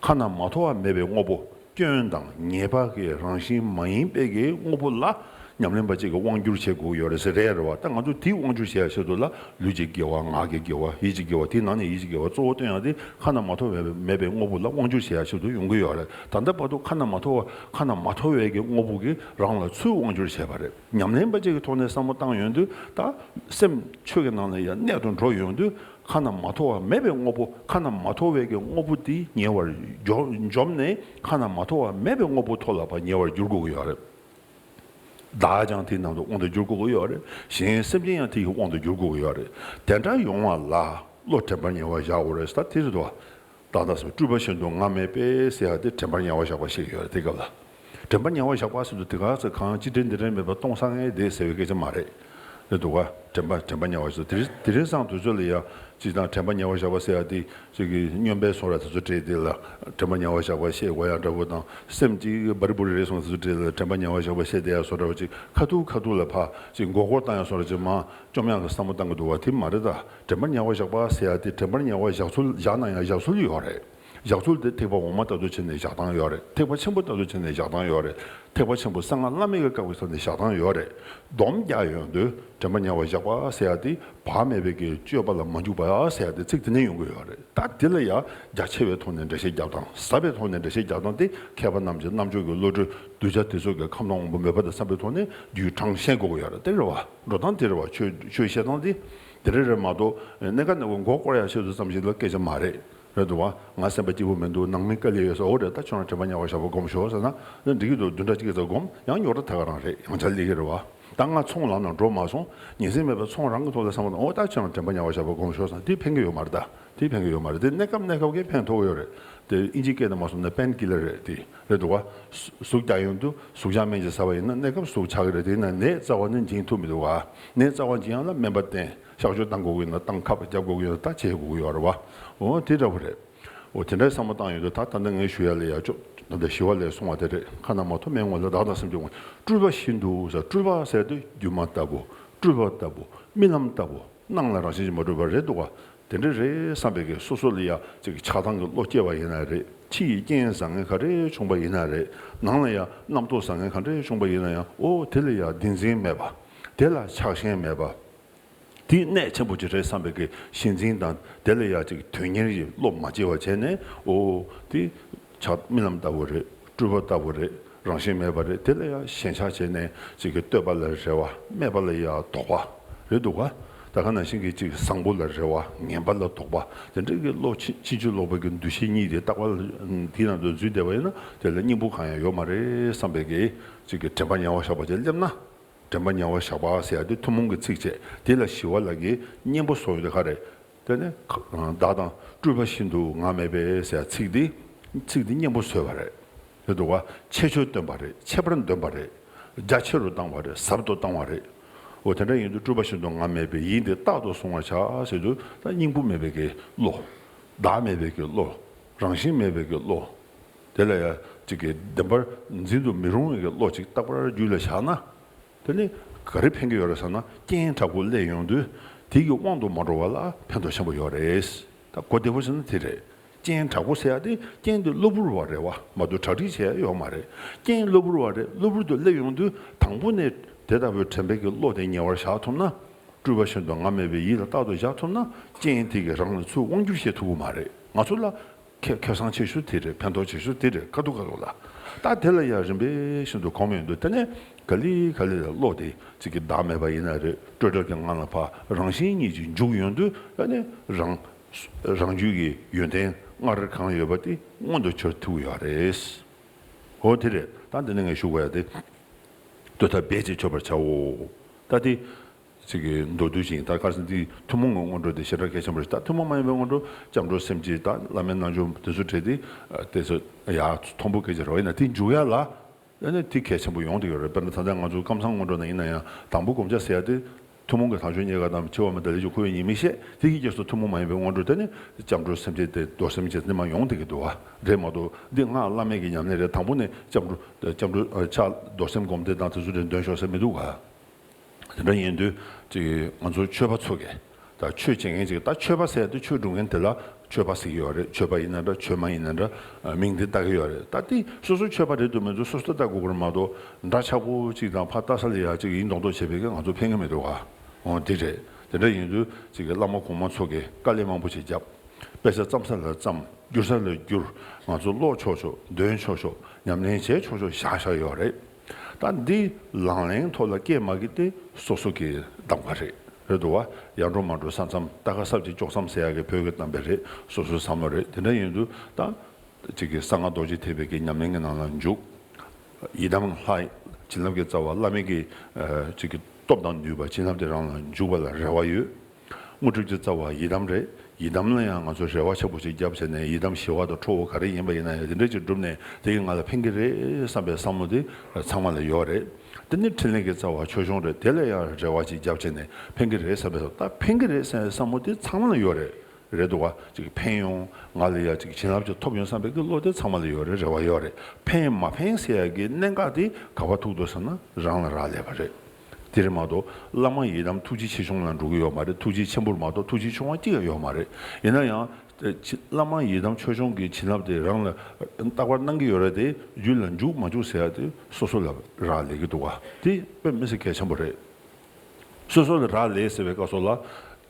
ཁ་ན་མ་ཐོ་བ་མེད་པའི་དངོས་པོ། སྐྱོན་དང་ཉེས་པ་གི་རང་བཞིན་མ་ཡིན་པའི་གི་དངོས་པོ་ལ་ཉམས་ལེན་པ་ཅིག་གིས་དབང་བསྒྱུར་བྱེད་དགོས་ཡོད་རེད་ཟེར་རེད་རེད་བ། ད་ང་ཚོ་དེའི་དབང་བསྒྱུར་བྱེད་ཡ་ཆེད་དུ་ལ་ལུས་ཀྱི་དགེ་བ། ངག་གི་དགེ་བ། ཡིད་ཀྱི་དགེ་བ། དེའི་ནང་ནས་ཡིད་ཀྱི་དགེ་བ་གཙོ་བོ་བཏོན་ཡ་དེ་ཁ་ན་མ་ཐོ་བ་མེད་པའི་དངོས་པོ་ལ་དབང་བསྒྱུར་བྱེད་ཡ་ཆེད་དུ་ཡོང་གི་ཡོད་རེད། ད་ལྟ་བར་དུ་ཁ་ན་མ་ཐོ་བ། ཁ་ན་མ་ཐོ་བའི་གི་དངོས་པོ་གིས་རང་ལ་ཚུར་དབང་བསྒྱུར་བྱས་པ་རེད། ཉམས་ལེན་པ་ཅིག་གི་ཐོག་ནས་བསམ་བློ་བཏང་ཡོང་དུས། ད་སེམས་ཆོས་ཀྱི་ནང་ལ་ཡ་གནད་དུ་འགྲོ་ཡོང་དུས། ཁ་ན་མ་ཐོ་བ་མེད་པའི་དངོས་པོ། ཁ་ན་མ་ཐོ་བའི་གི་དངོས་པོ་དེ་ཉེ་བར་འཇོམས་ནས། ཁ་ན་མ་ཐོ་བ་མེད་པའི་དངོས་པོ་ཐོག་ལ་ཕར་ཉེ་བར་འགྱུར་དགོས་ཀྱི་ཡོད་རེད། བདག་ཀྱང་དེའི་ནང་དུ་དབང་དུ་འགྱུར་དགོས་ཀྱི་ཡོད་རེད། གཞན་སེམས་ཅན་ཡང་དེ་ཡི་དབང་དུ་འགྱུར་དགོས་ཀྱི་ཡོད་རེད། དེ་འདྲ་ཡོང་བ་ལ་བློ་དྲན་པར་ཉེ་བར་བཞག་དགོས་རེད་ཟེར། ད་དེ་རེད་དོ། བདག་དང་སེམས། སྤྲུལ་པ་བཞིན་དུ་ང་མེད་པས་ཟེར་ཡ་དེ་དྲན་པར་ཉེ་བར་བཞག་པ་ཞིག་ཡོད་རེད། དེ་སྐབས་ལ། དྲན་པར་ཉེ་བར་བཞག་པ་ཟེར་དུས་དེ་ག་ཚོད་གང་ཅི་དྲན་འདི་དྲན་མེད་པར་སྟོང་སང་ངེ་བསྡད་ཟེར་བའི་སྐད་ཆ་མ་རེད། རེད་འདུག་ག་དྲན་པ་དྲན་པ་ཉེ་བར་ཞིག་དེ་རིང་དེ་རིང་སང་དུས་ཚོད་ལ་ཡ། སྤྱིར་བཏང་དྲན་པ་ཉེ་བར་བཞག་པ་ཟེར་ཡ་དེ་ཅིག་གི་སྨྱོན་པའི་བཟོ་འདྲ་དེ་ཚོ་སྤྲད་དེ་ལ་དྲན་པ་ཉེ་བར་བཞག་པ་བཤད་དགོས་ཡ་འདྲ་བོ་དང་། སེམས་ཅིག་འབར་རི་འབུར་རི་རེད་སོང་དེ་ཚོ་སྤྲད་དེ་ལ་དྲན་པ་ཉེ་བར་བཞག་པ་བཤད་བསྡད་ཡ་བཟོ་འདྲ་བོ་ཅིག་ཁ་ཐུག་ཁ་ཐུག་ལ་ཕར་ཅིག་མགོ་སྐོར་བཏང་ཡ་བཟོ་འདྲ་ཅིག་མར་བཅོམ་ཡག་གི་བསམ་བློ་བཏང་གི་འདུག་བ། དེ་མ་རེད་ད། དྲན་པ་ཉེ་བར་བཞག་པ་ཟེར་ཡ་དེ་དྲན་པ་ཉེ་བར་བཞག་ཚུལ། བཞག་ན་ཡང་བཞག་ཚུལ་ཡོད་རེད། བཞག་ཚུལ་དེ་ཐེག་པ་འོག་མ་ལྟ་བུ་བྱས་ནས་བཞག་སྟངས་ཡོད་རེད། ཐེག་པ་ཆེན་པོ་ལྟ་བུ་བྱས་ནས་བཞག་སྟངས་ཡོད་རེད། ཐེག་པ་ཆེན་པོ་གསང་སྔགས་བླ་མེད་ཀྱི་བཀའ་བའི་ཐོག་ནས་བཞག་སྟངས་ཡོད་རེད། སྡོམ་རྒྱག་ཡོང་དུས་དྲན་པ་ཉེ་བར་བཞག་པ་ཟེར་ཡ་དེ། བག་མེད་པའི་གི་སྤྱོད་པ་ལ་མ་འཇུག་པ་ཟེར་ཡ་དེ་ཚིག་དེ་ནས་ཡོང་གི་ཡོད་རེད། ད་དེ་ལ་ཡང་རྒྱ་ཆེ་བའི་ཐོག་ནས་འགྲེལ་བཤད་རྒྱག་སྟངས། ཟབ་པའི་ཐོག་ནས་འགྲེལ་བཤད་རྒྱག་སྟངས་དེ་མཁས་པ་རྣམས་ཀྱི་རྣམ་དཔྱོད་ཀྱི་བློ་གྲོས། གདུལ་བྱ་དེ་ཚོ་གི་ཁམས་དང་དབང་པོ་མོས་པ་དང་འཚམ་པའི་ཐོག་ནས་རྒྱུད་དྲངས་ཤེས་དགོས་ཀྱི་ཡོད་རེད། དེ་རེད་བ། འགྲོ་སྟངས་དེ་རེད་བ། ཆོས་ཆོས་བཤད་སྟངས་དེ་དེ་རེད་རེད་མ་གཏོགས། གནས་སྐབས་ནས་མགོ་སྐོར་ཡག་ཆེད་དུ་ཙམ་ཞིག་ལ་སྐད་ཆ་མ་རེད། རེད་འདུག་བ། ང་སེམས་པ་སྐྱིད་པོ་མི་འདུག་ནང་མི་དཀའ་ལས་ཡོད་ཟེར། འོ་རེད། ད་ཁྱོད་རང་དྲན་པ་ཉེ་བར་བཞག་པ་སྒོམ་ཤོག་ཟེར་ན། འདི་འགྲིག་གི་འདུག་བདུན་ཕྲག་གཅིག་ཙམ་སྒོམ། ཡང་རྙོག་དྲ་ད་ག་རང་རེད། ཡང་ཆ་ལས་ཀྱི་རེད་བ། ད་ང་ཚོང་ལམ་ནང་འགྲོ་མ་སོང་། ཉིན་མཚན་མེད་པར་ཚོང་རང་གི་ཐོག་ལ་བསམ་བློ་བཏང་། འོ་ད་ཁྱོད་རང་དྲན་པ་ཉེ་བར་བཞག་པ་སྒོམ་ཤོག་ཟེར་ན་དེ་ཕན་གྱི་ཡོད་མ་རེད་ད། དེ་ཕན་གྱི་ཡོད་མ་རེད། དེ་གནས་སྐབས་གནས་སྐབས་ཀྱི་ཕན་ཐོགས་ཡོད་རེད། དེ་ཨིན་ཇིའི་སྐད་ནས་མ་སོང་ན་པེན་ཀི་ལར་རེད་དེ། རེད་འདུག་བ། ཟུག་རྒྱག་ཡོང་དུས་ཟུག་རྒྱག་སྨན་ཅིག་ཟ་བ་ཡིན་ན་གནས་སྐབས་ཟུག་ཆགས་ཀྱི་རེད། དེ་ཡིན་ན་ནད་རྩ་བ་ནས་འབྱིན་ཐུབ་མི་འདུག་བ། ནད་རྩ་བ་འབྱིན་ཡག་ལ་སྨན་པ་བསྟེན། གཤག་བཅོས་བཏང་དགོས་ཀྱི་ཡོད་ན་བཏང་། ཁབ་རྒྱག་དགོས་ཀྱི་ཡོད་ན་ད་བྱེད་དགོས་ཀྱི་ཡོད་རེད་བ། འོ་དེ་འདྲ་བོ་རེད། འོ་དེ་འདྲའི་བསམ་བློ་བཏང་ཡོང་དུས་ད་ད་ལྟ་ངས་ཞུ་ཡ་ལ་ཡ་ཅོ། ད་ལྟ་ཞི་བ་ལྷས་གསུངས་པ་དེ་རེད། ཁ་ན་མ་ཐོ་མེད་སྔོན་ལ། བདག་དང་སེམས་ཀྱི་དབང་། སྤྲུལ་པ་བཞིན་དུ་ཟེར། སྤྲུལ་པ་ཟེར་དུས་སྒྱུ་མ་ལྟ་བུ། སྤྲུལ་པ་ལྟ་བུ། རྨི་ལམ་ལྟ་བུ། སྣང་ལ་རང་བཞིན་གྱིས་མ་གྲུབ་པ་རེད་འདུག་བ། དེ་འདྲ་རེད་བསམ་པའི་གི་སོ་སོ་ལ་ཡ་ཅིག་ཆགས་སྡང་གི་བློ་སྐྱེ་བ་ཡིན་ན་རེད། ཕྱི་ཡི་རྐྱེན་བཟང་ངན་ག་རེ་བྱུང་པ་ཡིན་ན་རེད། ནང་ལ་ཡ་རྣམ་རྟོག་བཟང་ངན་ག་འདྲ་བྱུང་པ་ཡིན་ན་ཡང་། འོ་དེ་ལ་ཡ་བདེན་འཛིན་མེད་པ། དེ་ལ་ཆགས་ཞེན་མེད་པ། དེ་གནད་ཆེན་པོ་ཅིག་རེད་བསམ་པའི་གི་གཞི་འཛིན་དང་། དེ་ལ་ཡ་ཅིག་དོན་གཉེར་གྱི་བློ་མ་སྐྱེ་བ་བྱས་ནས། འོ་དེ་ཆགས་རྨི་ལམ་ལྟ་བུ་རེད། སྤྲུལ་པ་ལྟ་བུ་རེད། རང་བཞིན་མེད་པ་རེད། དེ་ལ་ཡ་ཞེན་ཆགས་བྱས་ནས་ཅིག་གི་བསྟོད་པ་ལ་རེ་བ། སྨད་པ་ལ་ཡ་དོགས་པ་རེད་འདུག་བ། ད་ག་ནང་བཞིན་གྱི་ཅིག་བཟང་པོ་ལ་རེ་བ། ངན་པ་ལ་དོགས་པ། དེ་འདྲའི་གི་བློ་ཕྱིན་ཕྱིན་ཅི་ལོག་པའི་གི་འདུ་ཤེས་གཉིས་དེ་རྟག་པར་དེའི་ནང་དུ་འཛུལ་བསྡད་པ་ཡིན་ན། དེ་ལ་སྙིང་པོ་གང་ཡང་ཡོད་མ་རེད་བསམ་པའི་གི་ཅིག་གི་དྲན་པ་ཉེ་བར་བཞག་པ་ཅིག་སླེབས་ན། དྲན་པ་ཉེ་བར་བཞག་པ་ཟེར་ཡ་དེ་ཐུན་མོང་གི་ཚིགས་བཅད་དེ་ལ་ཞི་བ་ལྷ་གིས་སྙན་པོ་བཟོ་ཡོད་དེ་ག་རེད། དེ་ནི་བདག་དང་སྤྲུལ་པ་བཞིན་དུ་ང་མེད་པས་ཟེར་ཡ་ཚིག་འདི། ཚིག་འདི་སྙན་པོ་བཟོས་པ་རེད། རེད་འདུག་བ། ཁྱད་ཆོས་སྟོན་པ་རེད། ཁྱད་པར་འདོན་པ་རེད། རྒྱ་ཆེ་རུ་བཏང་བ་རེད། ཟབ་ཏུ་བཏང་བ་རེད། འོ་དེ་འདྲ་ཡིན་དུས་སྤྲུལ་པ་བཞིན་དུ་ང་མེད་པས། ཡིན་ཏེ་རྟག་ཏུ་གཟུང་བར་བྱ་ཟེར་དུས་ད་སྙིང་པོ་མེད་པའི་གི་བློ། བདག་མེད་པའི་གི་བློ། རང་བཞིན་མེད་པའི་གི་བློ། དེ་ལ་ཡ་ཅིག་གི་བདེན་པར་འཛིན་དུ་མི་རུང་བའི་གི་བློ་ཅིག་རྟག་པར་རྒྱུད་ལ་བཞག་ན། དེ་ནི་ ག་རེ་ཕན་གྱི་ཡོད་རེད་ཟེར་ན། རྐྱེན་དྲག་པོ་སླེབས་ཡོང་དུས་དེ་གི་དབང་དུ་མ་འགྲོ་བ་ལ་ཕན་ཐོགས་ཆེན་པོ་ཡོད་རེད། ད་གོ་བདེ་པོ་བྱས་ན་དེ་རེད། རྐྱེན་དྲག་པོ་ཟེར་ཡ་དེ་རྐྱེན་དེ་གློ་བུར་བ་རེད་བ། མ་གཏོགས་གྲ་སྒྲིག་བྱས་ཡ་ཡོད་མ་རེད། རྐྱེན་གློ་བུར་བ་རེད། གློ་བུར་དུ་སླེབས་ཡོང་དུས་དང་པོ་ནས་དེ་ལྟ་བུའི་དྲན་པའི་གི་བློ་དེ་ཉེ་བར་བཞག་ཐུབ་ན། སྤྲུལ་པ་བཞིན་དུ་ང་མེད་པའི་ཡིད་ལ་རྟག་ཏུ་བཞག་ཐུབ་ན། རྐྱེན་དེ་གིས་རང་ལ་ཚུར་དབང་བསྒྱུར་བྱེད་ཐུབ་ཀྱི་མ་རེད། ང་ཚོ་ལ་ཁེ་ཁེ་བཟང་ཆེ་ཤོས་དེ་རེད། ཕན་ཐོགས་ཆེ་ཤོས་དེ་རེད། ཁ་ཐུག་ཁ་ཐུག་ལ། ད་དེ་ལ་ཡང་རིམ་པས་བཞིན་དུ་གོམས་ཡོང་དུས། དེ་ནས་ག་ལེ་ག་ལེ་ལ་བློ་དེ་ཅིག་གི་བདག་མེད་པ་ཡིན་ན་རེད། སྤྲོས་བྲལ་གྱི་ངང་ལ་ཕར་རང་བཞིན་ཉིད་ཀྱིས་འཇུག་ཡོང་དུས། ཨ་ནི་རང་རང་རྒྱུད་ཀྱི་ཡོན་ཏན་སྔར་གང་ཡོད་པ་དེ་མངོན་དུ་གྱུར་ཐུབ་ཀྱི་ཡོད་རེད། འོ་དེ་རེད། ད་འདི་ནས་ངས་ཞུ་དགོས་ཡ་དེ། བསྟོད་ཐབས་རྦད་ཅིག་མཆོད་པར་བྱའོ། ད་དེ་ཅིག་གི་མདོར་བསྡུས་ཤིག་ཡིན། ད་ཁ་སང་འདི་ཐུན་མོང་གི་སྔོན་འགྲོ་དེ་ཞེ་དྲག་གལ་ཆེན་པོ་རེད། ད་ཐུན་མོང་མ་ཡིན་པའི་སྔོན་འགྲོ། སྐྱབས་འགྲོ་སེམས་བསྐྱེད་དང་བླ་མའི་རྣལ་འབྱོར་དེ་ཚོ་བྲིས་ཏེ། དེ་ཚོ་ཡར་མཐོན་པོ་སྐད་ཆ་རོ་ཡིན་ན། དེ་འཇུག་ཡ་ལ་ཨ་ནི་དེ་གལ་ཆེན་པོ་ཡོང་གི་ཡོད་རེད། དཔེར་ན་ད་ལྟ་ང་ཚོ་ཀམ་ཚང་སྔོན་འགྲོ་ན་ཡིན་ན་ཡང་། དང་པོ་སྒོམ་བྱ་ཟེར་ཡ་དེ་ཐུན་མོང་གི་དལ་འབྱོར་རྙེད་དཀའ་དང་འཆི་བ་མེད་བདེ་ལེགས་ཀྱི་འཁོར་བའི་ཉེས་དམིགས་བཤད། དེ་གི་རྗེས་སུ་ཐུན་མོང་མ་ཡིན་པའི་སྔོན་འགྲོ་དེ་ནི་སྐྱབས་འགྲོ་སེམས་བསྐྱེད་དེ་རྡོར་སེམས་བསྐྱེད་དེ་མར་ཡོང་བསྡད་ཀྱི་འདུག་བ། རེད་མ་གཏོགས་འདི་སྔགས་བླ་མེད་ཀྱི་ཉམས་ལེན་རེད། དང་པོ་ནས་སྐྱབས་འགྲོ་སྐྱབས་འགྲོ་ཕྱག་རྡོར་སེམས་སྒོམ་བཟླས་དང་དེ་ཚོ་རེ་འདོན་ཤོག་ཟེར་མི་འདུག་ག། དེ་འདྲ་ཡིན་དུས་ཅིག་ང་ཚོ་ཆོས་པ་ཚོ་གིས། ད་ཆོས་བྱེད་མཁན་ཅིག་ད་ཆོས་པ་ཟེར་ཡ་དེ་ཆོས་སྒྲུབ་མཁན་དེ་ལ་ཆོས་པ་ཟེར་གྱི་ཡོད་རེད། ཆོས་པ་ཡིན་ན་འདྲ་ཆོས་མ་ཡིན་ན་འདྲ། མིང་དེ་བཏགས་ཀྱི་ཡོད་རེད། ད་དེ་སོ་སོ་ཆོས་པ་རེད་འདུག་མི་འདུག་སོ་སོ་ལྟ་དགོས་ཀྱི་རེད་མ་གཏོགས། འདྲ་ཆགས་པོ་ཅིག་དང་ཕར་ལྟ་ས་ལ་ཡ་ཅིག་ཡིན་མདོག་མདོག་བྱེད་པའི་གི་ང་ཚོ་ཕན་གྱི་མི་འདུག་ག། འོ་དེ་རེད། དེ་འདྲ་ཡིན་དུས་ཅིག་གི་བླ་མ་གོང་མ་ཚོ་གིས་དཀའ་ལས་མང་པོ་ཞིག་བརྒྱབ། དཔེ་ཆ་བརྩམ་ས་ལ་བརྩམས། བསྒྱུར་ས་ལ་བསྒྱུར། ང་ཚོ་ཀློག་ཆོག་ཆོག་འདོན་ཆོག་ཆོག་ཉམས་ལེན་བྱས་ཆོག་ཆོག་བཞག་བཞག་ཡོད་རེད། ད་འདི་ལག་ལེན་ཐོག་ལ་སྐྱེལ་མ་གི་དེ་སོ་སོ་གི་གདམ་ག་རེད། རེད་འདུག་བ། ཡར་འགྲོ་མར་འགྲོ་ས་མཚམས། རྟ་ཁ་སྲབ་ཅིག་ལྕོག་མཚམས་ཟེར་ཡ་གི་བོད་ཀྱི་གཏམ་དཔེ་རེད། སོ་སོའི་བསམ་བློ་རེད། དེ་འདྲ་ཡིན་དུས་ད་ཅིག་གི་གསང་སྔགས་རྡོ་རྗེ་ཐེག་པའི་གི་ཉམས་ལེན་གྱི་ནང་ལ་འཇུག། ཡི་དམ་ལྷ། བྱིན་རླབས་ཀྱི་རྩ་བ་བླ་མའི་གི་ཅིག་གི་སྟོབས་དང་ནུས་པ། བྱིན་རླབས་དེ་རང་ལ་འཇུག་པ་ལ་རེ་བ་ཡོད། དངོས་གྲུབ་ཀྱི་རྩ་བ་ཡི་དམ་རེད། ཡི་དམ་ལ་ཡང་ང་ཚོ་རེ་བ་ཆེན་པོ་ཞིག་བརྒྱབ་བྱས་ནས། ཡི་དམ་ཞི་བ་དང་ཁྲོ་བོ་ག་རེ་ཡིན་པ་ཡིན་ན་ཡང་དེ་འདྲ་ཅིག་བསྒྲུབས་ནས་དེ་གིས་ང་ལ་ཕན་གྱི་རེད་བསམ་པའི་བསམ་བློ་དེ་ཚང་མ་ལ་ཡོད་རེད། དེ་ནས་འཕྲིན་ལས་ཀྱི་རྩ་བ་ཆོས་སྐྱོང་རེད། དེ་ལ་ཡང་རེ་བ་ཅིག་བརྒྱབ་བྱས་ནས་ཕན་གྱི་རེད་བསམ་པའི། ད་ཕན་གྱི་རེད་བསམ་པའི་བསམ་བློ་དེ་ཚང་མ་ལ་ཡོད་རེད། རེད་འདུག་བ། ཅིག་ཕན་ཡོང་། ང་ལ་ཡང་ཅིག་བྱིན་རླབས་ཅིག་ཐོབ་ཡོང་བསམ་པའི་གི་བློ་དེ་ཚང་མ་ལ་ཡོད་རེད། རེ་བ་ཡོད་རེད། ཕན་མ་ཕན་ཟེར་ཡ་གི་གནད་འགག་དེ་ག་པར་ཐུག་འདུག་ཟེར་ན་རང་ལ་རག་ལས་པ་རེད། དེ་རེད་མ་གཏོགས་བླ་མ་ཡི་དམ་ཐུགས་རྗེ་ཆེ་ཆུང་ལ་འགྲོ་གི་ཡོད་མ་རེད། ཐུགས་རྗེ་ཆེན་པོར་མ་གཏོགས་ཐུགས་རྗེ་ཆུང་བ་གཅིག་ཀྱང་ཡོད་མ་རེད། ཡིན་ན་ཡང་། ཨེ། ཅི། བླ་མ་ཡི་དམ་ཆོས་སྐྱོང་གི་བྱིན་རླབས་དེ་རང་ལ་རྟག་པར་གནང་གི་ཡོད་རེད་དེ། རྒྱུད་ལ་འཇུག་མ་འཇུག་ཟེར་ཡ་དེ་སོ་སོ་ལ་རག་ལས་ཀྱི་འདུག་ག། དེ་དཔེ་མི་སྲིད་གལ་ཆེན་པོ་རེད། སོ་སོ་ལ་རག་ལས་ཟེར་བའི་སྐབས་སུ་ལ།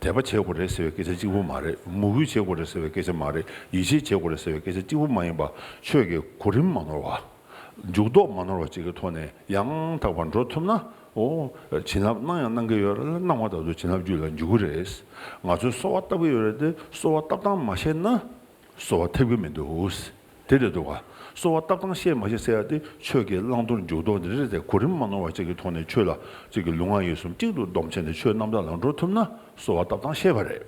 དད་པ་བྱེད་དགོས་རེད་ཟེར་བའི་སྐད་ཆ་གཅིག་པུ་མ་རེད། མོས་གུས་བྱེད་དགོས་རེད་ཟེར་བའི་སྐད་ཆ་མ་རེད། ཡིད་ཆེས་བྱེད་དགོས་རེད་ཟེར་བའི་སྐད་ཆ་གཅིག་པུ་མ་ཡིན་པ། ཆོས་ཀྱི་གོ་རིམ་མ་ནོར་བ། འཇུག་ལྡོག་མ་ནོར་བ་ཅིག་གི་ཐོག་ནས་ཡང་དག་པར་འགྲོ་ཐུབ་ན། འོ། བྱིན་རླབས་གནང་ཡང་གནང་གི་ཡོད་རེད། གནང་བ་ལྟར་དུ་བྱིན་རླབས་རྒྱུད་ལ་འཇུག་གི་རེད། ང་ཚོས་གསོལ་བ་བཏབ་ཀྱི་ཡོད་རེད་དེ། གསོལ་བ་བཏབ་སྟངས་མ་ཤེས་ན། གསོལ་བ་ཐེབས་ཀྱི་མི་འདུག། དེ་རེད་འདུག་ག། གསོལ་བ་བཏབ་སྟངས་ཤེས་མ་ཤེས་ཟེར་ཡ་དེ་ཆོས་ཀྱི་བླང་དོར་འཇུག་ལྡོག་འདི་རེད་དེ། གོ་རིམ་མ་ནོར་བ་ཅིག་གི་ཐོག་ནས་ཆོས་ལ་ཅིག་གི་ལུས་ངག་ཡིད་གསུམ་གཅིག་ཏུ་བསྡོམས་བྱས་ནས་ཆོས་རྣམ་དག་ལ་འགྲོ་ཐུབ་ན་གསོལ་བ་བཏབ་སྟངས་ཤེས་པ་རེད།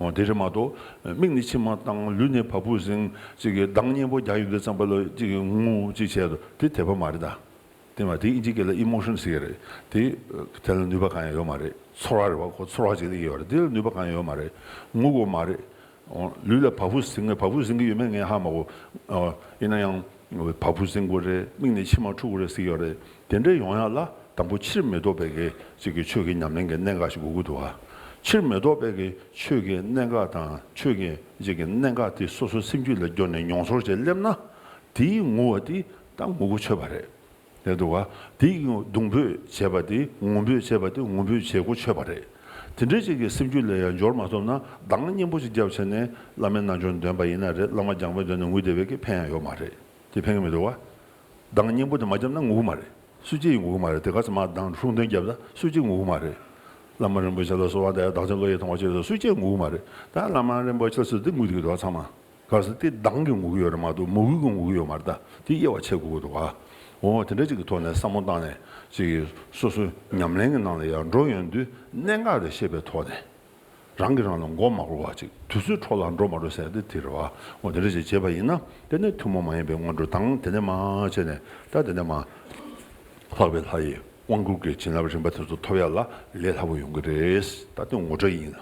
འོ། དེ་རེད་མ་གཏོགས་མིག་ནས་མཆི་མ་བཏང་། ལུས་ནས་བ་སྤུ་ཟིང་། ཅིག་གི་གདངས་སྙན་པོ་རྒྱག་ཡོང་དུས་ཙམ་པ་ལ་ཅིག་གི་ངུ་ཅིག་བྱས་འདུག། དེ་དད་པ་མ་རེད་ད། དེ་མ། དེ་ཨིན་ཇི་སྐད་ལ་ཨི་མོ་ཤན་ཟེར་གྱི་རེད། དེ་དེ་ལ་ནུས་པ་གང་ཡང་ཡོད་མ་རེད། ཚོར་བ་རེད་བ། ཁོ་ཚོར་བ་ཅིག་སླེབས་ཀྱི་ཡོད་རེད། དེ་ལ་ནུས་པ་གང་ཡང་ཡོད་མ་རེད། ངུ་དགོས་མ་རེད། ཨོ། ལུས་ལ་བ་སྤུ་ཟིང་། བ་སྤུ་ཟིང་གི་ཡོད་མེད་ངས་ཧ་མ་གོ། ཨོ། ཡིན་ན་ཡང་བ་སྤུ་ཟིང་དགོས་རེད། མིག་ནས་མཆི་མ་འཁྲུག་དགོས་རེད་ཟེར་གྱི་ཡོད་རེད། དེ་འདྲ་ཡོང་ཡག་ལ་དང་པོ་ཕྱིར་མི་ལྡོག་པའི་གི་ཅིག་གི་ཆོས་ཀྱི་ཉམས་ལེན་གྱི་གནད་འགག་ཞིག་དགོས་ཀྱི་འདུག་ག། ཕྱིར་མི་ལྡོག་པའི་གི་ཆོས་ཀྱི་གནད་འགག་དང་ཆོས་ཀྱི་ཅིག་གི་གནད་འགག་དེ་སོ་སོའི་སེམས་རྒྱུད་ལ་འབྱོར་ནས་མྱོང་ཚོར་བྱས་སླེབས་ན། དེའི་ངུ་བ་དེ་ད་ངུ་དགོས་ཆོད་པ་རེད། རེད་འདུག་ག། དེ་གདུང་འབོད་བྱས་པ་དེ། ངུ་འབོད་བྱས་པ་དེ་ངུ་འབོད་བྱེད་དགོས་ཆོད་པ་རེད། དེ་འདྲའི་ཅིག་གི་སེམས་རྒྱུད་ལ་ཡང་འབྱོར་མ་ཐུབ་ན། གདངས་སྙན་པོ་ཞིག་བརྒྱབ་བྱས་ནས་བླ་མའི་རྣལ་འབྱོར་འདོན་པ་ཡིན་ན་རེད། བླ་མ་སྦྱངས་པའི་དོན་དུ་ངུས་བསྡད་པའི་གི་ཕན་ཡང་ཡོད་མ་རེད། དེ་ཕན་གི་མི་འདུག་ག། གདངས་སྙན་པོ་དེ་མ་བརྒྱབ་ན་ངུ་གི་མ་རེད། སུ་གཅིག་ཡང་ངུ་གི་མ་རེད། དེ་ག་ཚོད་མར་གདངས་ཧྲུང་ཐོན་བརྒྱབ་ད་སུ་གཅིག་ངུ་གི་མ་རེད། བླ་མ་རིན་པོ་ཆེ་ལ་གསོལ་བ་འདེབས། བདག་ཅག་བློ་ཡི་ཐང་པ་ཅིག་ལ་སུ་གཅིག་ངུ་གི་མ་རེད། ད་བླ་མ་རིན་པོ་ཆེ་ལ་སུ་དེ་ངུ་བསྡད་ཀྱི་འདུག་ག། ཚང་མ། གལ་སྲིད་དེ་གདངས་ཀྱིས་ངུ་གི་ཡོད་རེད་མ་གཏོགས་མོས་གུས་ཀྱིས་ངུ་གི་ཡོད་མ་རེད་ད། དེ་དབྱེ་བ་ཕྱེ་དགོས་ཀྱི་འདུག་ག། འོ། དེ་འདྲ་ཅིག་གི་ཐོག་ནས་བསམ་བློ་བཏང་ནས་ཅིག་སོ་སོའི་ཉམས་ལེན་གྱི་ནང་ལ་ཡར་འགྲོ་ཡོང་དུས་གནད་འགག་དེ་ཤེས་པའི་ཐོག་ནས། རང་གིས་རང་ལ་མགོ་མ་སྒུར་བ་ཅིག། དུས་ཚོད་འཕྲོ་བརླག་འགྲོ་མ་འགྲོ་ཟེར་ཡ་དེ་དེ་རེད་བ། འོ། དེ་འདྲ་ཅིག་བྱས་པ་ཡིན་ན། དེ་ནས་ཐུན་མོང་མ་ཡིན་པའི་སྔོན་འགྲོ་དང་། དེ་ནས་མར་བྱས་ནས་ད་དེ་ནས་མར་ལྷག་པའི་ལྷ་ཡི་དབང་བསྐུར་གྱི་བྱིན་རླབས་རིམ་པ་དེ་ཚོ་ཐོབ་ཡ་ལ་ལས་སླ་པོ་ཡོང་གི་རེད། ད་དེ་ངོ་སྤྲོད་ཡིན།